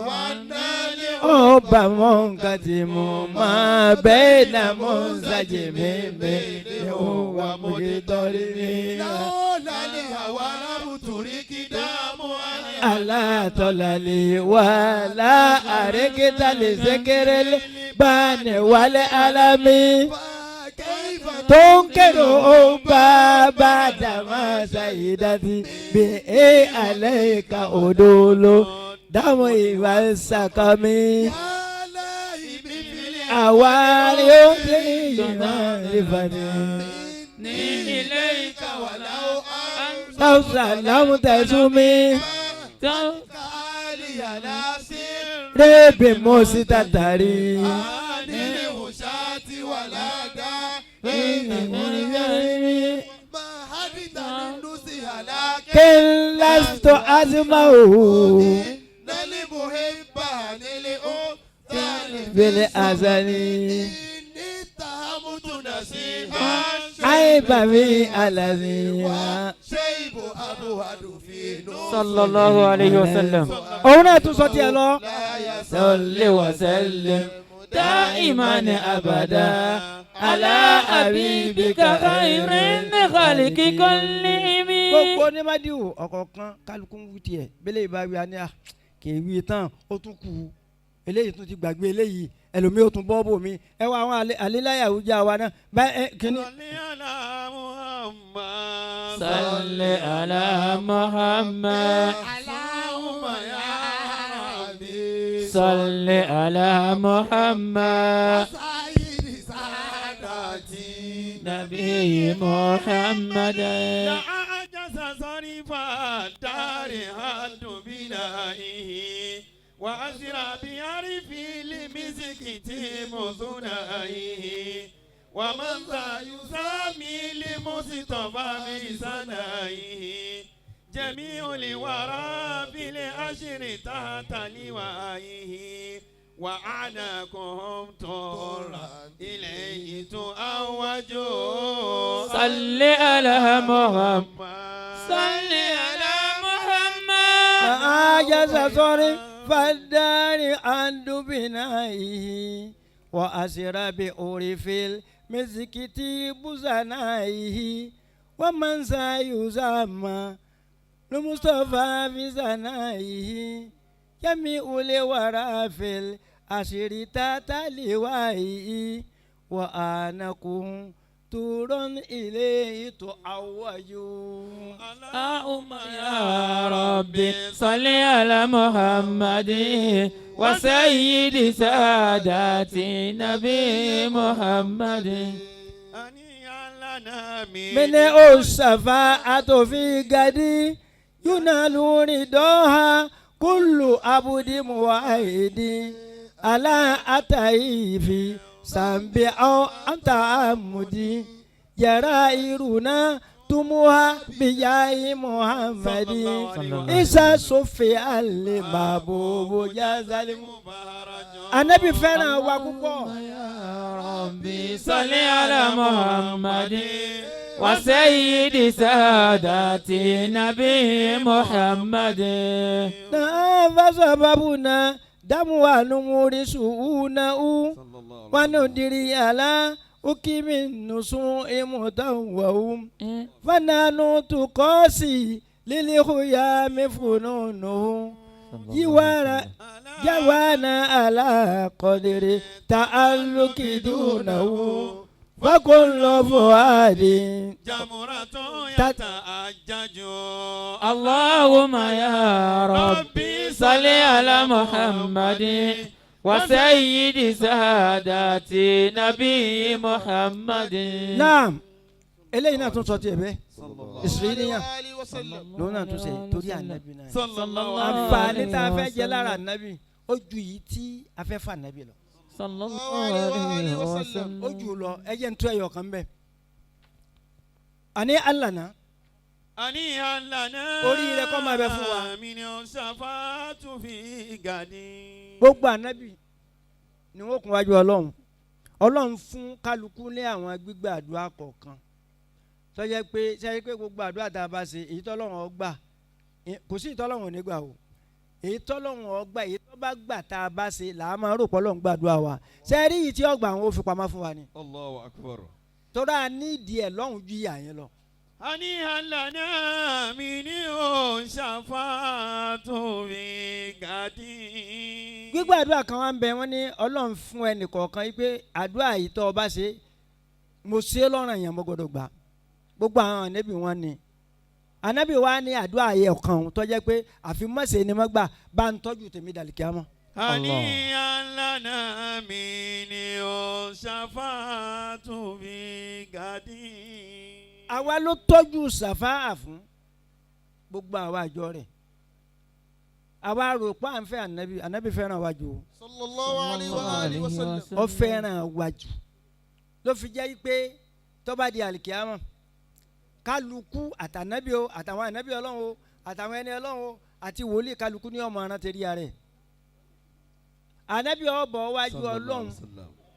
ọba منقسم ما بين منسجم منه ومضطرب لولا الهوى لم ترك دام ألا طلالي ولا أركت لذكر البان والألم كيف تنكر أبا بعد ما سيدتي به عليك أدول دم والسقم أوالي لفني إليك ولو أن لو سلمت سمي تعالي على سر ربي مستتري عن الوشاة ولا داء ما حدث للنصح لكن كن لست أزمه نلمحب للأم بالأزل إني اتهمت نصيحا عيب في الذي شيب أبوهد في نور صلى الله عليه وسلم. Òun náà tún sọ tiẹ̀ lọ. لا صل وسلم دائما أبدا على حبيبك خير الخلق كلهم. Gbogbo onímọ̀díwò ọ̀kọ̀ọ̀kan kálukú ń wí tiẹ̀ bẹ́lẹ̀ ìbá wí àní à kì í wí tán ó tún kù ú eléyìí tún ti gbàgbé eléyìí ẹlòmíì ó tún bọ́ bò mí ẹ wá àwọn àléláyàwó já wa náà bá ẹ kíní. صل على محمد صل على محمد اللهم يا ربي صل على محمد سيد ساداتي نبي محمد. لا عجز صرف الدار حد بلائه وأسرى بعرف لمسكت مزنائه ومن ذا يسامي لمصطفى بسنائه جميع الورى في العشر تحت لوائه وأعناقهم طرا إليه تؤوجوا. صل على محمد صل على محمد. عجز صرف فالدار عن بنائه وأسر بأورف المسكت بزنائه ومن سيسمى المصطفى في زنائه جميع الورى في العشر تحت لوائه وأنكم تور إليه تعوج. اللهم يا ربي صل على محمد وسيد سادات نبي محمد. أنيا لنا من الشفاعة في غد ينال رضاها كل عبد موحد على أتيه سنبع أنت عمدي جرائرنا تموها بجاه محمد إذا صفي المحبوب جزل. Ànábì fẹ́ràn wa púpọ̀. يا ربي صل على محمد وسيد سادات نبي محمد. فسببنا دم ونمر سؤونه وندري على أكيم النسوء متوهم فنانو تقاسي للخيام فنونه جوارا جوانا على قدر تعلق دونه فكل فؤاد جمرة يتأجج. اللهم يا ربي صل على محمد وسيد سادات نبي محمد. Naam, eléyìí náà tún sọ tiẹ̀ bẹ́ẹ̀. Ìsìrìníyàn Alayhi wa sallam. lòun náà tún ṣe torí ànábì náà. Sallallahu Àǹfààní tá a fẹ́ jẹ lára ànábì ó ju yìí tí a fẹ́ fà ànábì lọ. Sallallahu alayhi wa sallam. Ó jù lọ, ẹ jẹ́ n tó ẹyọ kan bẹ́ẹ̀. Àní alànà Àníyàn lànà. Oríire kó máa bẹ fún wa. Mi ni ó ṣàfàtú fi gàdí. Gbogbo ànábì ni wọ́n kún wájú Ọlọ́run. Ọlọ́run fún kálukú ní àwọn gbígbà àdúrà kọ̀ọ̀kan tó jẹ́ pé sẹ́yìn pé gbogbo àdúrà tá a bá ṣe, èyí tọ́lọ́run ó gbà, kò sí ìtọ́lọ́run ò ní gbà o. Èyí tọ́lọ́run ó gbà, èyí tó bá gbà tá a bá ṣe là á máa rò pé Ọlọ́run gbàdúrà wa. Sẹ́yìn yìí tí ó gbà, àwọn ò fi pamọ́ fún wa ni. Allahu akbar. Tọ́ra ní ìdí ẹ̀ lọ́hùn ju ìyà yẹn lọ. Àníyàn lànà mi ni ó ṣàfàtú fi gàdí. Gbígbàdúrà kan wá ń bẹ, wọ́n ní Ọlọ́run fún ẹnì kọ̀ọ̀kan yìí pé àdúrà yìí tó o bá ṣe, mo ṣe é lọ́rùn yẹn, mo gbọ́dọ̀ gbà. Gbogbo àwọn ànábì wọn ni ànábì wa ní àdúrà yẹ ọ̀kan tó jẹ́ pé àfi mọ̀ṣẹ́ ni mo gbà bá ń tọ́jú tèmi dàlùkíámọ̀. Àníyàn lànà mi ni ó ṣàfàtú fi gàdí. Àwa ló tọ́jú sàfáà fún gbogbo àwa àjọ rẹ̀. Àwa rò pé à ń fẹ́ ànábì, ànábì fẹ́ràn wa jù o. Sallallahu alayhi wa alihi wa sallam. Ó fẹ́ràn wa jù ló fi jẹ́ pé tó bá di àlìkíyámọ̀, kálukú àtànábì o, àtàwọn ànábì Ọlọ́run o, àtàwọn ẹni Ọlọ́run o, àti wòlíì, kálukú ní ọmọ arántí rí ara ẹ̀. Ànábì ọbọ̀ wájú Ọlọ́run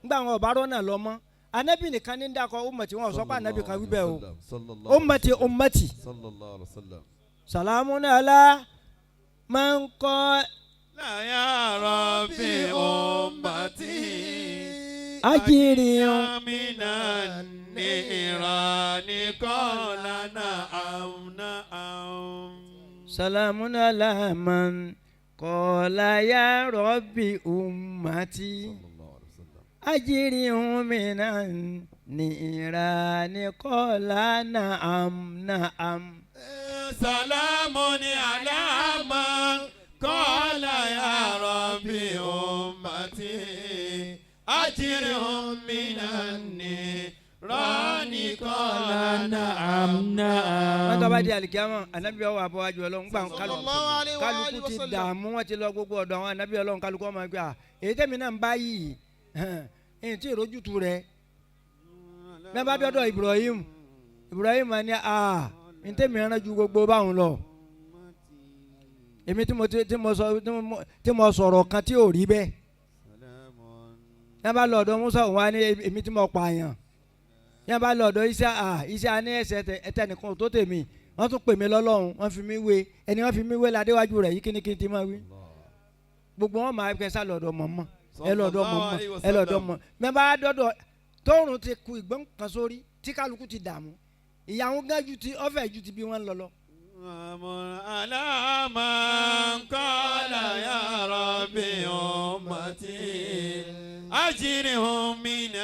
ńgbà wọn ọba rọ́nà lọ mọ́, ànábì nìkan ní dákọ̀ ummati. Wọn sọ pé ànábì kan wí bẹ́ẹ̀ o, ummati, ummati. Sallallahu alayhi wa sallam. Salamun ala man kọ́. La ya Rabbi ummati. Ajiriun. Amina nirani qala na'am na'am. Salamun ala man qala ya Rabbi ummati. Sallallahu alayhi wa sallam. Ajirihum minan nirani qala na'am na'am. Salamun ala man qala ya Rabbi ummati. Ajirhum minan nirani qala na'am na'am. Wọ́n tó bá di alikiyama, anabi ọwọ́ àbọ̀wájú Ọlọ́run gbà kálukú Sallallahu alayhi wa alihi kálukú wa ti sallam. dààmú, wọn ti lọ gbogbo ọ̀dọ̀ àwọn anabi Ọlọ́run. Kálukú ọmọ ẹgbẹ́ à èyí tẹ̀mí náà ń bá yìí ẹ̀yìn tí ìrójútu rẹ̀ bẹ́ẹ̀ bá dọ́dọ̀ Ibrahim, Ibrahim ní a ní tẹ̀mí ẹran ju gbogbo báwọn lọ. Èmi tí mo ti tí mo sọ tí mo sọ̀rọ̀ kan tí ò rí bẹ́ẹ̀. Yẹn bá lọ ọ̀dọ̀ Musa, òun á ní èmi tí mo pààyàn. Yẹn bá lọ ọ̀dọ̀ Isa, à Isa ní ẹsẹ̀ ẹtẹnìkan tó tèmi, wọ́n tún pè mí lọ́lọ́run, wọ́n fi mí wé ẹni wọ́n fi mí wé ládéwájú rẹ̀ yìí, kíníkíní ti máa wí. Gbogbo wọn máa fẹ́ sá lọ́dọ̀ mọ̀mọ́, ẹ lọ́dọ̀ mọ̀mọ́, ẹ lọ́dọ̀ mọ̀. Mẹ́ bá dọ́dọ̀ tóorùn ti ku ìgbọ́n kan sórí tí kálukú ti dààmú, ìyàwó gán ju ti ọ̀fẹ́ ju ti bí wọ́n lọ lọ. على من قال يا ربي أمتي أجرهم من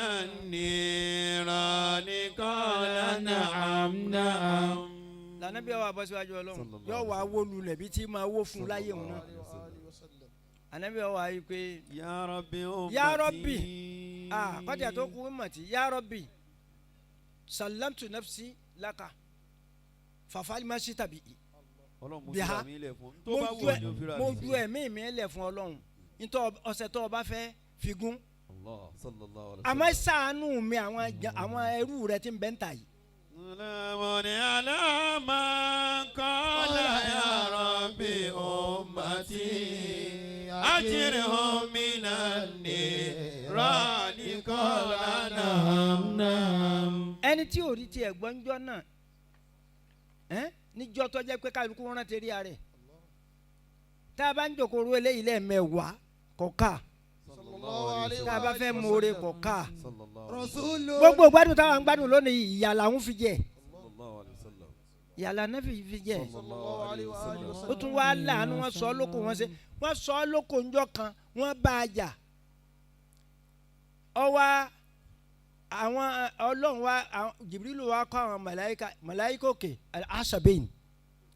النيران قال نعم نعم. Lànà bí ọwọ́ àbọ̀síwájú Ọlọ́run yóò wá wó lulẹ̀ bí tí máa wó fún láyé òun náà. Ànábì ọwọ́ ayé pé يا ربي أمتي. Ya Rabbi. Ah, kọ́jà tó kú ummati, ya Rabbi salamtu nafsi laka fafali ma ṣe tàbí Ọlọ́run mo Biha. fira mi lẹ̀ fún tó bá mo wù ju ọ́ ni o fira mo mi ju sí. ẹ̀mí mi lẹ̀ fún Ọlọ́run nítorí ọ̀sẹ̀ tó o bá fẹ́ fi gún. Allah sallallahu alayhi wa Àmọ́ sallam. ṣàánú mi àwọn ẹrú rẹ tí ń bẹ ń tà yìí. سلام على من قال يا ربي أمتي أجرهم من النيران قال نعم نعم. Ẹni tí ò rí tiẹ̀ gbọ́ ńjọ́ náà ẹ́n níjọ́ tó jẹ́ pé kálukú rántí rí ara ẹ̀ tá a bá ń jòkó ru eléyìí lẹ́ẹ̀mẹ́wàá kọ̀ọ̀ká Sallallahu alayhi tá a wa bá fẹ́ alihi wa mọ̀ọ́rẹ́ sallam. kọ̀ọ̀ká. Sallallahu alayhi Gbogbo gbádùn táwọn ń gbádùn lónìí, ìyà làwọn fi jẹ, sallallahu alayhi wa sallam. ìyà làwọn fi jẹ. Sallallahu alayhi wa sallam. Ó tún wá láàánú, wọn sọ ọ́ lóko, wọn ṣe wọn sọ ọ́ lóko ńjọ́ kan, wọn bá a jà. Ọwọ́ àwọn Ọlọ́run wa Jìbìrìlù wa kọ́ àwọn màláíkà, màláíkà òkè asabeyin,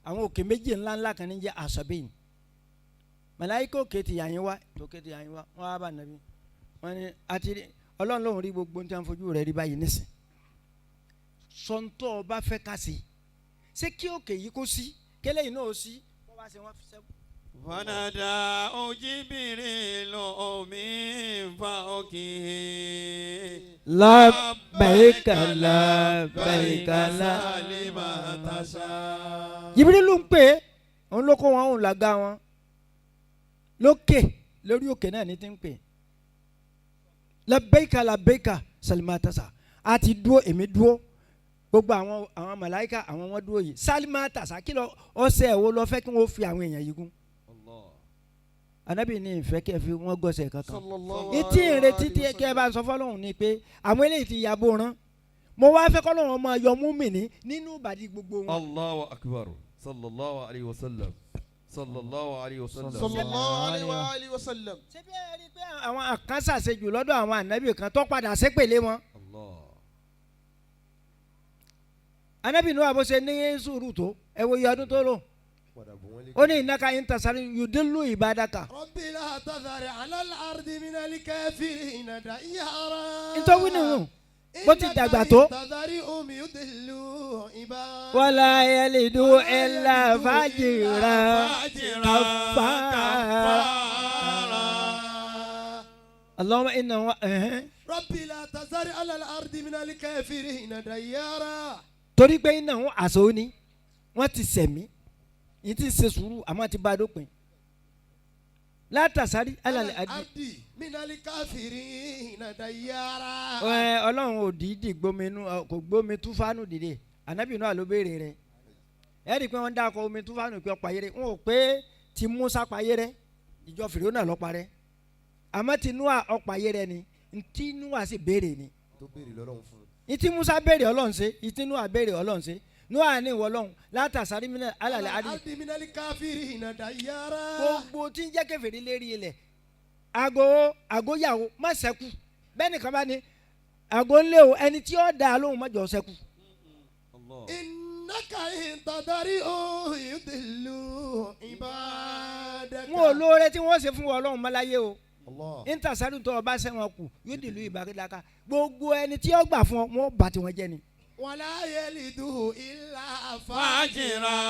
àwọn òkè méjì ńláńlá kan ní jẹ́ asabeyin. Màláíkà òkè ti yàn yín wá, tókè ti yàn yín wá, wọn wá bá nàbí wọn ni àti Ọlọ́run lòun rí gbogbo ní tí wọn fojú rẹ̀ rí báyìí nísìn sọ̀ńtọ́ ọba fẹ́ ká sí. Ṣé kí òkè yìí kó sí, kélé yìí náà ó sí, wọ́n wá ṣe wọ́n fi sẹ́kù. فنادى جبريل من فوقه لبيك لبيك لا لما تشاء. Jibrilu ń pè é, òun ló kó wọn, òun làgá wọn lókè, lórí òkè náà ní ti ń pè labẹ́ìka labẹ́ìka salimatasa. A ti dúró, èmi dúró, gbogbo àwọn màláíkà àwọn wọn dúró yìí. Salimatasa, kí lọ ọsẹ wo lọ fẹ́ kí wọ́n fi àwọn èèyàn yìí gún? Anabi ní ìfẹ́ kí ẹ fi wọ́n gọ́sẹ̀ kankan. Ìtì ìrètí tí kí ẹ bá sọ fọlọ́hún ni pé àwọn eléyìí ti yabò rán, mo wá fẹ́ kọ́lọ́hún ọmọ yọ múmìnì nínú ìbàdí gbogbo wọn. Allahu akbar, sallallahu alayhi wa sallam, sallallahu alayhi wa sallam. Sallallahu alayhi wa alihi wa sallam. Ṣé bí ẹ rí i pé àwọn kan ṣàṣejù lọ́dọ̀ àwọn ànábì kan tó padà ṣépèlé wọn? Allah. Ànábì Nuhu bó ṣe ní sùúrù tó, ẹ wo iye ọdún tó lò, ó ní innaka in tasari yudillu ibadaka. رب لا تذر على الأرض من الكافرين ديارا. Nítorí nìyẹn bó ti dàgbà tó. إنك إن تذرهم يضلوا عبادك. Wala yalidu illa fajira kafara. Allahumma inna رب لا تذر على الأرض من الكافرين ديارا. Torí pé iná wọn àṣọ ni wọ́n ti sẹ̀mí yìí, ti ṣe sùúrù, àmọ́ ti bá a dópin látàsárí alàlẹ́ àdì. الأرض من الكافرين ديارا. Ẹ Ọlọ́run ò dídì gbomi inú kò gbómi túfánù dìde. Ànábì náà ló béèrè rẹ̀. Ẹ rí i pé wọ́n ń dákọ̀ omi túfánù pé ọ̀pọ̀ ayé rẹ̀, wọn ò pé ti Musa payé rẹ̀, ìjọ Fìrónà ló parẹ́, àmọ́ ti Nóà ọ̀pọ̀ ayé rẹ̀ ni. Ntí Nóà sì béèrè ni Tó béèrè lọ́lọ́run fún un. Ntí Musa béèrè, Ọlọ́run ṣe. Ntí Nóà béèrè, Ọlọ́run ṣe. Nóà ní ìwọ Ọlọ́run látàsárí alàlẹ́ àdì الأرض من الكافرين ديارا. Gbogbo tí ń jẹ́ kèfèrí lérí ilẹ̀, àgọ́ àgọ́yàwó má ṣẹ́kù. Bẹ́ẹ̀ nìkan bá ní àgọ́ ńlẹ̀ o, ẹni tí ó dá lóhùn má jọ ṣẹ́kù. إنك إن تذرهم يضلوا عبادك. Wọn ò lóore tí wọ́n ṣe fún wọn Ọlọ́run mọ́láyé o. Allah. Níta tó ọba sẹ́wọ̀n kù yóò dìlú ìbáraẹ̀dàkà, gbogbo ẹni tí ó gbà fún ọ, wọn ò bá tiwọn jẹ́ ni. ولا يلدوا إلا فاجرا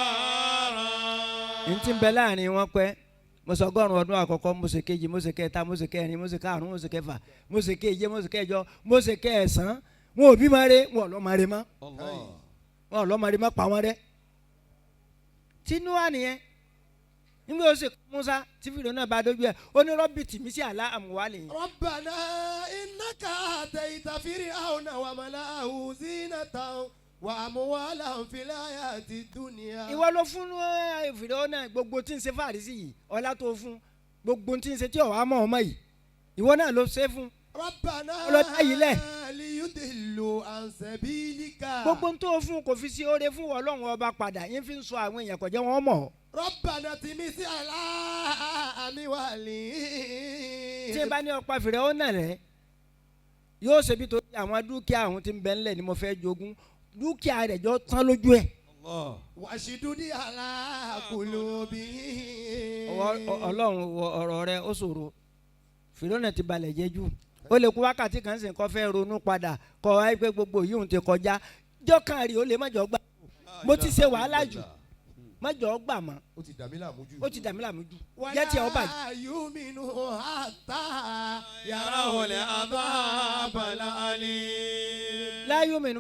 كفارا. N ti bẹ láàrin wọn pẹ́, mo sọ ọgọ́rùn-ún ọdún àkọ́kọ́, mo ṣe kejì, mo ṣe kẹta, mo ṣe kẹrin, mo ṣe karùn-ún, mo ṣe kẹfà, mo ṣe keje, mo ṣe kẹjọ, mo ṣe kẹsàn-án. Wọn ò bí ma re, wọn ò lọ́ ma re mọ́. Allah. Wọn ò lọ́ ma re mọ́, pa wọn rẹ́. Tinúwà nìyẹn. Nígbà ó sì Musa tí fìdí náà bá dójú ẹ, ó ní rọ́bì tìmí sí àlá àmúwálì yìí. ربنا إنك آتيت فرعون وملأه زينة وأموالا في الحياة الدنيا. Ìwọ ló fún fìdí náà gbogbo tí ń ṣe fàárí sí yìí, ọlá tó fún, gbogbo tí ń ṣe tí ọ̀wá mọ̀ ọmọ yìí, ìwọ náà ló ṣe fún. ربنا Ọlọ́dá yìí lẹ̀. ليضلوا عن سبيلك. Gbogbo tó fún kò fi sí oore fún Ọlọ́run ọba padà yín, fi ń sọ àwọn èèyàn kò jẹ́ wọ́n mọ̀ ọ́. ربنا اطمس على أموالهم. Tí n bá ní ọ̀pá fìrẹ́ ó nà rẹ̀, yóò ṣe bí torí àwọn dúkìá àwọn tí ń bẹ ńlẹ̀ ni mo fẹ́ jogún, dúkìá rẹ̀ jọ tán lójú ẹ̀. Allah. واشدد على قلوبهم. Ọlọ́run, ọ̀rọ̀ rẹ̀ ó ṣòro. Fìrọ́nà ti balẹ̀ jẹ́ jù, ó lè kú wákàtí kan sì kọ́ fẹ́ ronú padà kọ́ ẹ pé gbogbo yìí ń ti kọjá jọ́kàn rí, ó lè má jọ gbà, mo ti ṣe wàhálà jù, má jọ gbà mọ́. Ó ti dàmí láàmú jù. Ó ti dàmí làmú jù, jẹ́ tiẹ̀ ó bàjẹ́. ولا يؤمنوا حتى يروا العذاب الأليم. Láyé òmìnira,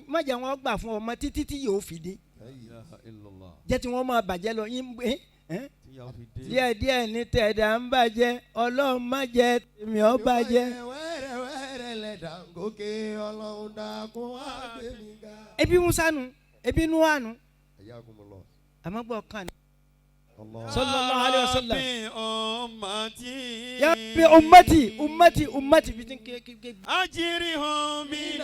má jẹ́ wọn gbà fún ọmọ títí tí yóò fi dé. La ilaha illallah. Jẹ́ tí wọ́n máa bàjẹ́ lọ yín ẹ́ ẹ́ Tí yà fi dé. Díẹ̀ díẹ̀ ní tẹ̀dá ń bàjẹ́, Ọlọ́run má jẹ́ tèmi ó bàjẹ́. Wẹ́rẹ́ wẹ́rẹ́ lẹ̀dá ń gòkè, Ọlọ́run dákun wá gbé mi ga. Ebi Musa nu, ebi Nuha nu. Hayyakumullah. Àmọ́ gbọ́ kan ní. Allah. Sallallahu alayhi wa sallam. ربي أمتي. Ya bi ummati ummati ummati bi ti ké ké ké. أجرهم من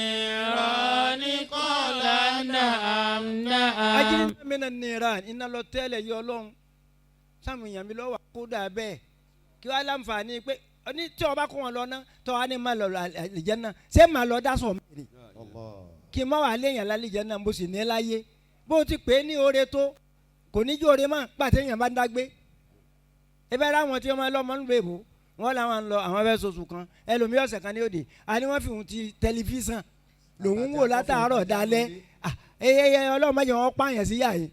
النيران قال نعم نعم. Ajiri mina niran, iná lọ tẹ́lẹ̀ yọ Ọlọ́run sáwọn èèyàn mi lọ́wọ́ kó dà bẹ́ẹ̀, kí wàá láǹfààní pé ní tí ọba kó wọn lọ ná tọ́ wa ní ma lọ àlìjánnà, ṣé màá lọ dá sọ̀ mí Allah. kí n má wàá léèyàn lálìjánnà, mo sì ní láyé bó o ti pè é ní oore tó kò ní jí oore mọ́ pàtẹ́ èèyàn bá ń dágbé. Ebe ara àwọn tí wọ́n máa lọ́mọ ń bèbò wọ́n làwọn ń lọ, àwọn fẹ́ sọ̀sù kan, ẹlòmíì ọ̀sẹ̀ kan ní òde àní wọ́n fi hùn ti tẹlifíṣàn. Lòun ń wò látàárọ̀ dalẹ́. Eyeye Ọlọ́run má jẹ́ wọn pààyàn sí yàyè.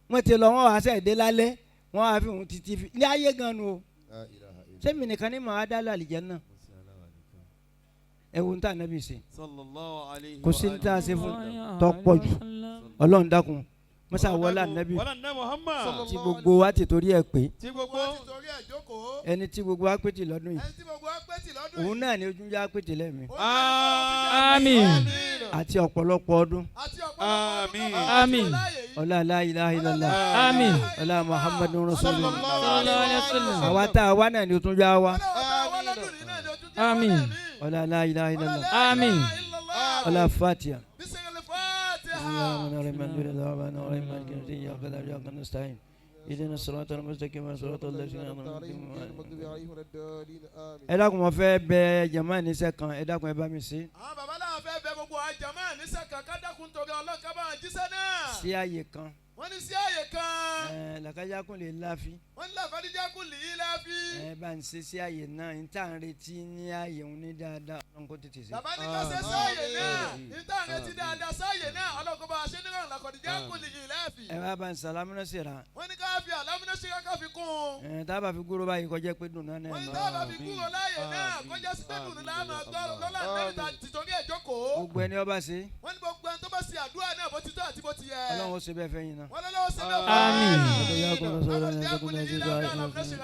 Wọ́n ti lọ, wọ́n wá sẹ̀ dé lálẹ́, wọ́n á fi òun títí fi ní ayé gan nu o. Sẹ́mi nìkan ní màá dá lọ àlìjánnà. Ẹ wo ń tà nábì ṣe. Sallallahu alayhi Kò sí ní tá a ṣe fún tọ́pọ̀ jù. Ọlọ́run dákun, mọ́sá wọlé ànábì Wàlá ní Muhammad. tí gbogbo wa ti torí ẹ̀ pé Tí gbogbo Wọ́n ti torí ẹ̀ jókòó. ẹni tí gbogbo wa pété lọ́dún yìí, Ẹni tí gbogbo wa pé tì lọ́dún yìí. òun náà ni ojú já pété lẹ́mìí Àmín. àti ọ̀pọ̀lọpọ̀ ọdún. Àti ọ̀pọ̀lọpọ̀ ọdún Àmín. tó bá wà Àmín. láàyè yìí. Ọlá la ilaha illallah. Àmín. Ọlá muhammadu rasulullah. Sallallahu alayhi wa sallam. Àwa tá a wá náà ni o tún já wa. Ọlọ́run tá a wá lọ́dún yìí náà ni ojú jẹ́ Àmín. wá lẹ́mìí. Ọlá la ilaha illallah. Àmín. Ọlá fatiha. Bismillahil Fatiha. اهدنا الصراط المستقيم صراط الذين أنعمت عليهم. المغضوب عليهم ولا الضالين آمين. Ẹ dákun, mo fẹ́ bẹ̀ jama níṣẹ́ kan, ẹ dákun, ẹ bá mi ṣe. Àwọn bàbá náà fẹ́ bẹ gbogbo àjàmọ́ níṣẹ́ kan ká dákun torí Ọlọ́run ká bá wọn jíṣẹ́ náà. Sí àyè kan. Wọ́n ní sí àyè kan. Ẹ làkàjákùn lè láfi. Wọ́n ní làfàdíjà kù lì í láfi. Ẹ bá ń ṣe sí àyè náà, n tá à ń retí ní àyè òun ní dáadáa, Ọlọ́run kó tètè ṣe. Bàbá ní ká ṣe sáàyè náà. Níta retí dáadáa sáàyè náà, Ọlọ́run kó bá wa ṣe nírọ̀rùn làkọ̀díjà kù lì í láfi. Ẹ bá ń sàlámúná síra. Wọ́n ní ká fi àlámúná ṣe ká fi kún un. Ẹ tá a bá fi gúrò báyìí kọjá pé dùn náà Wọ́n ní náà. tá a bá fi kúrò láàyè náà kọjá sí pé dùnú láàmú lọ́la nẹ́ẹ̀ta tìtorí ẹ̀ jókòó. Gbogbo ẹni ọba ṣe, Wọ́n ní gbogbo ẹni tó bá ṣe àdúrà náà bó ti tọ́ àti bó ti yẹ. Ọlọ́run ó ṣe bẹ́ẹ̀ fẹ́ yín náà. Wọ́n lọ́wọ́ ṣe bẹ́ẹ̀ fún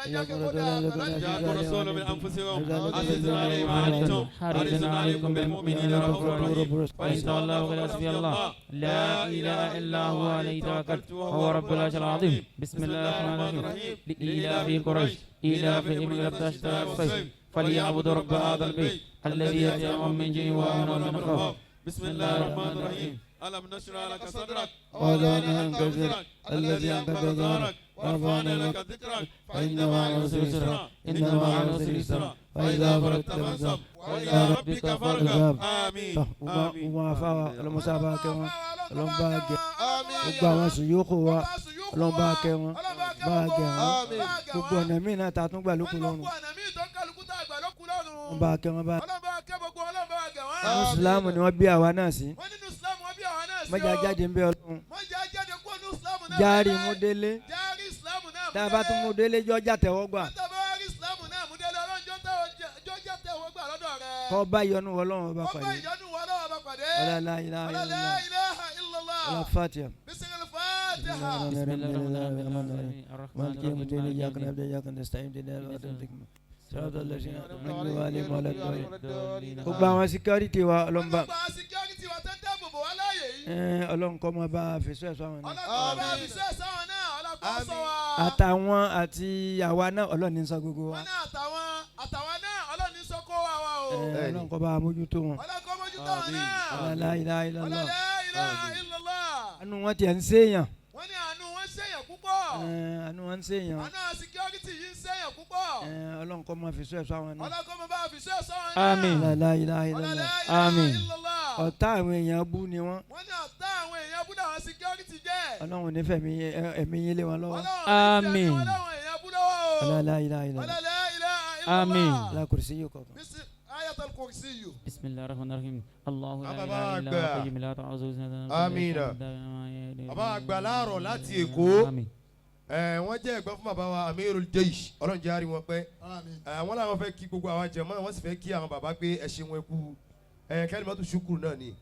جاءكم رسول من أنفسكم عزيز عليه ما عنتم حريص عليكم بالمؤمنين رؤوف رحيم. وإن تولوا فقل حسبي الله لا إله إلا هو عليه توكلت وهو رب العرش العظيم. بسم الله الرحمن الرحيم. لإيلاف قريش إيلافهم رحلة الشتاء والصيف فليعبدوا رب هذا البيت الذي يطعمهم من جوع وآمنهم من خوف. بسم الله الرحمن الرحيم. ألم نشرح لك صدرك ووضعنا عنك وزرك الذي أنقض ظهرك ورفعنا لك ذكرك فإن مع العسر يسرا إن مع العسر يسرا فإذا فرغت فانصب وإلى ربك فارغب. آمين. آمين. Gbogbo afáwa, ọlọmọsá bá kẹ́ wọn, ọlọmọba gẹ gbogbo àwọn sùyókù wa, ọlọmọba kẹ́ wọn, bá gẹ wọn. Gbogbo ọ̀nà míì náà ta tún gbà lókun lọ́rùn, Gbogbo ọ̀nà míì tó ń kálukú tá a gbà lókun lọ́rùn. wọn bá kẹ́ wọn bá. Ọlọ́run bá kẹ́ gbogbo, Ọlọ́run bá gẹ̀ wọ́n. Mùsùlùmí ni wọ́n bí àwa náà sí. Wọ́n nínú Islam wọ́n bí àwọn náà sí o. Mọ́jà jáde ń bẹ Ọlọ́run. Mọ́jà jáde kúrò ní Islam náà. Járe mú délé. Járe Islam náà mú délé. Tá a bá tún mú délé, jọjá tẹ̀wọ́ gbà. Tá a bá rí Islam náà mú délé, Ọlọ́run jọjá tẹ̀wọ́ gbà lọ́dọ̀ rẹ̀. Kọ́ bá ìyọ́nú Ọlọ́run ọba Kọ́ bá pàdé. ìyọ́nú Ọlọ́run ọba pàdé. Ọlá la ilaha Ọlá la illallah. ilaha illallah. Ọlá Fatiha. Bismillahil Fatiha. مالك يوم الدين إياك نعبد وإياك نستعين اهدنا الصراط المستقيم صراط الذين أنعمت عليهم ولا الضالين. Gbogbo àwọn security wa, ọlọ́mba Gbogbo àwọn security wa tó ń dáàbò bò wá láàyè yìí. Ọlọ́run kọ́ máa bá a fèsì ẹ̀sọ́ àwọn náà. Ọlọ́run kọ́ bá a fi sẹ́ sáwọn náà, Ọlọ́run kó sọ wa. Àtàwọn àti àwa náà, Ọlọ́run ní sọ gbogbo wa. Wọ́n náà àtàwọn náà, Ọlọ́run ní sọ kó wa wa o. Ọlọ́run kọ́ bá a mójútó wọn. Ọlọ́run kó mójútó wọn náà. La ilaha illallah. Ọlọ́run la ilaha illallah. Àánú wọn tiẹ̀ ń séèyàn. Wọ́n ní àánú wọn ṣèyàn púpọ̀. Àánú wọn ń séèyàn. Àánú àwọn security yìí ń ṣèyàn púpọ̀. Ọlọ́run kọ́ máa fèsì ẹ̀sọ́ àwọn náà. Ọlọ́run kó máa bá a fi sẹ́ sáwọn náà. Àmín. La ilaha Ọlọ́run illallah. la ilaha Àmín. illallah. Ọ̀tá àwọn èèyàn bú ni wọ́n. Wọ́n ní ọ̀tá àwọn èèyàn bú làwọn security jẹ́. Ọlọ́run nífẹ̀ẹ́ mi ẹ̀mí yín lé wọn lọ́wọ́. Ọlọ́run ní Àmín. fi ẹ̀mí wọn láwọn èèyàn bú lọ́wọ́ o. La ilaha illallah. Ọlọ́run la ilaha illallah. Àmín. La kursi yìí kọ̀ọ̀kan. Ayatul Kursiyyu. بسم الله الرحمن الرحيم. الله لا Bàbá إله إلا هو àgbà. القيوم لا تأخذه سنة Àmín. Bàbá àgbà láàárọ̀ láti Èkó. Àmín. Wọ́n jẹ́ ẹ̀gbọ́n fún bàbá wa Amirul Jaish, Ọlọ́run jẹ́ àárí wọn pẹ́. Àmín. Wọ́n làwọn fẹ́ kí gbogbo àwọn jẹ̀mọ́, wọ́n sì fẹ́ kí àwọn bàbá pé ẹ ṣeun, ẹ kú kalimatu shukuru náà ni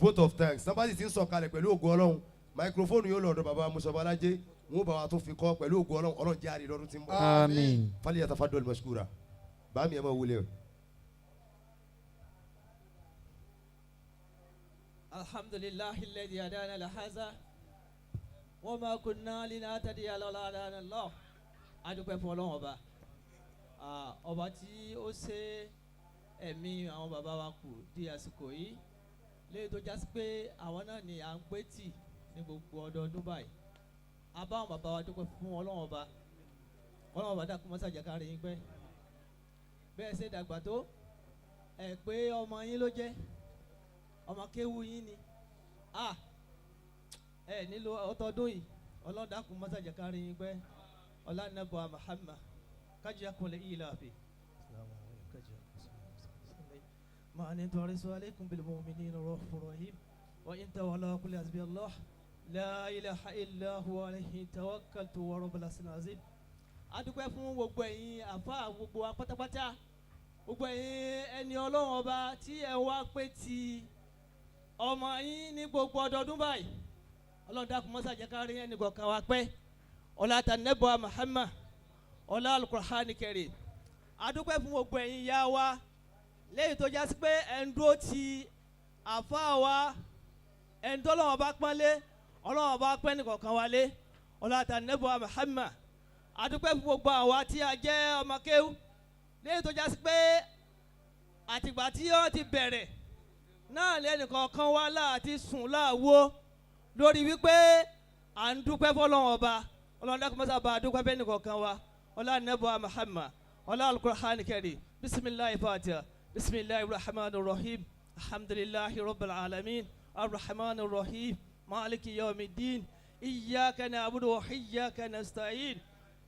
vote of thanks. Sábàsì ti ń sọ̀kalẹ̀ pẹ̀lú ògo Ọlọ́run, microphone yóò lọ ọ̀dọ̀ bàbá Musabalaje, wọn ó bá wa tún fi kọ́ pẹ̀lú ògo Ọlọ́run. Ọlọ́run jẹ́ àárí lọ́dún tí ń bọ̀. Àmín. Falyatafaddal mashkura. Bàámi, ẹ máa wọlé o. الحمد لله الذي هدانا لهذا وما كنا لنهتدي لولا أن هدانا الله. Adúpẹ́ fún Ọlọ́run ọba. Ọba tí ó ṣe ẹ̀mí àwọn bàbá wa kù di àsìkò yìí, léyìí tó jásí pé àwọn náà ni à ń pé tì ní gbogbo ọdọọdún báyìí. A bá àwọn bàbá wa dúpẹ́ fún Ọlọ́run ọba. Ọlọ́run ọba dákun mọ́sá jẹ́ ká rí yín pẹ́. Bẹ́ẹ̀ ṣe dàgbà tó ẹ̀ pé ọmọ yín ló jẹ́ ọmọ kéwu yín ni ẹ nílò ọtọdún yìí. Ọlọ́run dákun mọ́sá jẹ́ ká rí yín pẹ́. Ọlá nàbọ̀ Muhammad kájíá kunlẹ̀ ìlàfẹ́. ما أنتم حريص عليكم بالمؤمنين رؤوف رحيم وإن تولوا قل حسبي الله لا إله إلا هو عليه توكلت ورب العرش العظيم. A dúpẹ́ fún gbogbo ẹ̀yin àfa, gbogbo wa pátápátá, gbogbo ẹ̀yin ẹni Ọlọ́run ọba tí ẹ wá pé ti ọmọ yín ní gbogbo ọdọọdún báyìí. Ọlọ́run dákun mọ́sá jẹ́ ká rí ẹnì kọ̀ọ̀kan wa pẹ́. Ọlá tànẹ́bọ̀ Muhammad, ọlá Al-Qur'ani Karim. A dúpẹ́ fún gbogbo ẹ̀yin ìyá wa lẹ́yìn tó jásí pé ẹ̀ ń dúró ti àfa wa, ẹni tó Ọlọ́run bá pọ́nlé, Ọlọ́run bá pẹ́ nìkọ̀ọ̀kan wa lé. Ọlá tànẹ́bọ̀ Muhammad. A dúpẹ́ fún gbogbo àwa tí a jẹ́ ọmọ kéwú lẹ́yìn tó jásí pé àtìgbà tí wọ́n ti bẹ̀rẹ̀ náà lẹ́nìkọ̀ọ̀kan wá láti sùn láàwo lórí wípé à ń dúpẹ́ fọlọ́run ọba. Ọlọ́run dákun mọ́sá bá a dúpẹ́ fẹ́ nìkọ̀ọ̀kan wa. Ọlá nẹ́bọ̀ Muhammad, ọlá Al-Qur'an Karim. Bisimilahi fatiha. Bisimilahi rahman rahim. Alhamdulilahi rabbil alamin arrahman rahim maliki yawmiddin iyyaka na'budu wa iyyaka nasta'in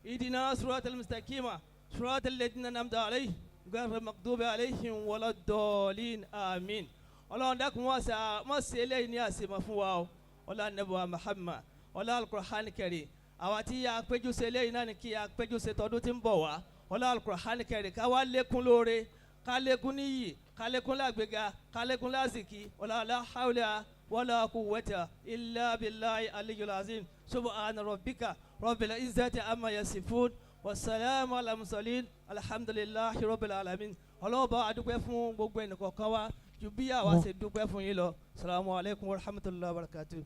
ihdina siratal mustaqima siratal ladina an'amta alayhim ghayril maghdubi alayhim waladdallin amin. Ọlọ́run dákun wọ́n ṣe eléyìí ní àṣemọ̀ fún wa o. Ọlá nẹ́bùwà Muhammad, ọlá Al-Qur'an Karim. Àwa tí a péjú ṣe eléyìí náà ni kí a péjú ṣe tọdún tí ń bọ̀ wá. Ọlá Al-Qur'an Karim. Ká wá lékún lóore, ká lékún níyì, ká lékún lágbèga, ká lékún lásìkí. Ọlá la hawla wala quwwata illa billahi aliyyul azim. Subhana rabbika rabbil izzati amma yasifun wasalaamu ala mursalin alhamdulillahi rabbil alamin. Ọlọ́run bá a dúpẹ́ fún gbogbo ẹnìkọ̀ọ̀kan wa ju bí àwa ṣe dúpẹ́ fún yín lọ. Salamu alaykum wa rahmatulahi wa barakatuh.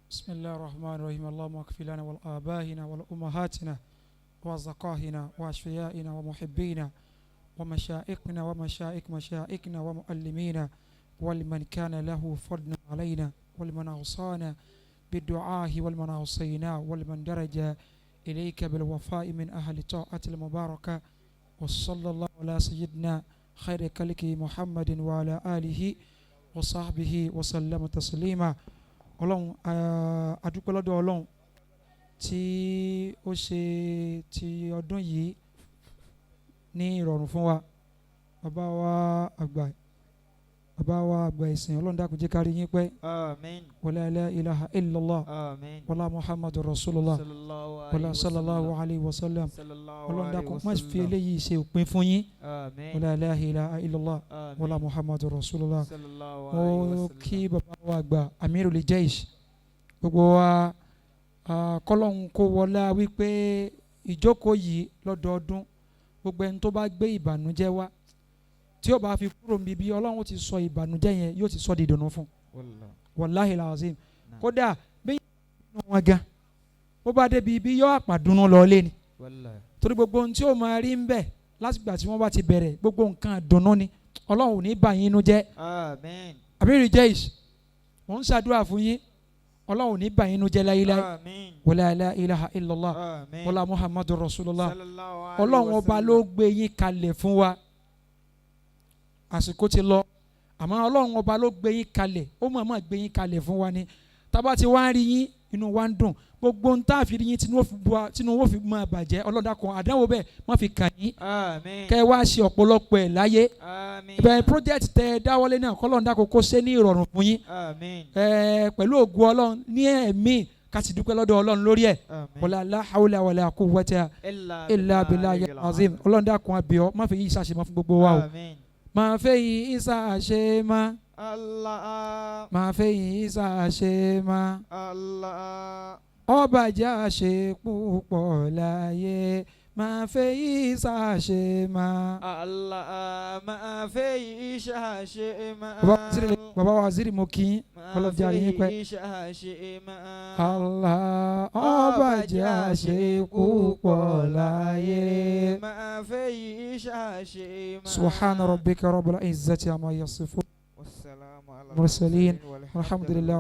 بسم الله الرحمن الرحيم. اللهم اغفر لنا ولآبائنا ولأمهاتنا وأصدقائنا وأشفيائنا ومحبينا ومشائخنا ومشائخ مشائخنا ومعلمينا ولمن كان له فضل علينا ولمن أوصانا بالدعاء ولمن أوصينا ولمن درج إليك بالوفاء من أهل طاعة المباركة. وصلى الله على سيدنا خير خلقه محمد وعلى آله وصحبه وسلم تسليما. Ọlọ́run, a dúpẹ́ lọ́dọ̀ Ọlọ́run tí ó ṣe ti ọdún yìí ní ìrọ̀rùn fún wa. Bàbá wa àgbà, bàbá wa àgbà ìsìn, Ọlọ́run dákun jẹ́ ká rí yín pẹ́. Àmín. Wala la ilaha illallah. Àmín. Wala muhammadu rasulullah. Wala sallallahu alayhi wa sallam. Ọlọ́run dákun má fi eléyìí ṣe òpin fún yín. Àmín. Wala la ilaha illallah. Àmín. Wala muhammadu rasulullah. Sallallahu alayhi wa Mo sallam. kí bàbá wa àgbà amirul jaish, gbogbo wa, kọ́lọ́hún kó wọlá wípé ìjókòó yìí lọ́dọọdún, gbogbo ẹni tó bá gbé ìbànújẹ́ wá tí ó bá fi kúrò níbi bí Ọlọ́run ti sọ ìbànújẹ́ yẹn, yóò ti sọ di ìdùnnú fún. Wàláhì làzim. Kódà bí inú wọn gan bó bá débi ibi yóò àpàdúnú lọ lé ni, torí gbogbo ohun tí ó máa rí ń bẹ̀ lásìgbà tí wọ́n bá ti bẹ̀rẹ̀, gbogbo nǹkan ìdùnnú ni. Ọlọ́run ò ní bà yín inú jẹ́. Àmín. Amirul jaish, mò ń ṣàdúrà fún yín, Ọlọ́run ò ní bà yín inú jẹ́ láyéláyé. Àmín. Wala la ilaha illallah. Àmín. Wala muhammadu rasulullah. Sallallahu alayhi Ọlọ́run wa ọba sallam. ló gbé yín kalẹ̀ fún wa. Àsìkò ti lọ, àmọ́ Ọlọ́run ọba ló gbé yín kalẹ̀, ó mọ̀ọ́mọ̀ gbé yín kalẹ̀ fún wa ni. Tábà ti wá ń rí yín, inú wa ń dùn. Gbogbo ń tá a fi rí yín tinú wo fi máa bàjẹ́, ọlọ́dàkùn àdánwò bẹ́ẹ̀ má fi kàn yín. Àmín. Kẹ́ ẹ wá ṣe ọ̀pọ̀lọpọ̀ ẹ̀ láyé. Àmín. Ìbẹ̀rẹ̀ project tẹ ẹ dáwọ́lé náà, kọ́lọ́run dákun kó ṣe ní ìrọ̀rùn fún yín. Àmín. Ẹ pẹ̀lú ògùn Ọlọ́run ní ẹ̀mí ká sì dúpẹ́ lọ́dọ̀ Ọlọ́run lórí ẹ̀. Àmín. Wala la hawla wala quwwata illa billahi azim. Ọlọ́run dákun abiyọ́ má fi yí ìsàṣemọ́ fún gbogbo wa o. Àmín. Má fẹ́ yí ìsàṣemọ́. Allah. Má fẹ́ yí ìsàṣemọ́. Allah. Ọba jẹ́ àṣẹ púpọ̀ láyé, má fẹ́ yí ìsàṣemọ́. Allah máa fẹ́ yí ṣàṣe máa. Bàbá wa Waziri, mo kí yín, Ọlọ́run jẹ́ àrí yín pẹ́. Máa fẹ́ yí ṣàṣe máa. Allah, ọba jẹ́ àṣẹ púpọ̀ láyé. Máa fẹ́ yí ṣàṣe máa. Subhana rabbika rabbil izzati amma yasifun. Wassalamu ala Mursalin. al-mursalin. Alhamdulillah.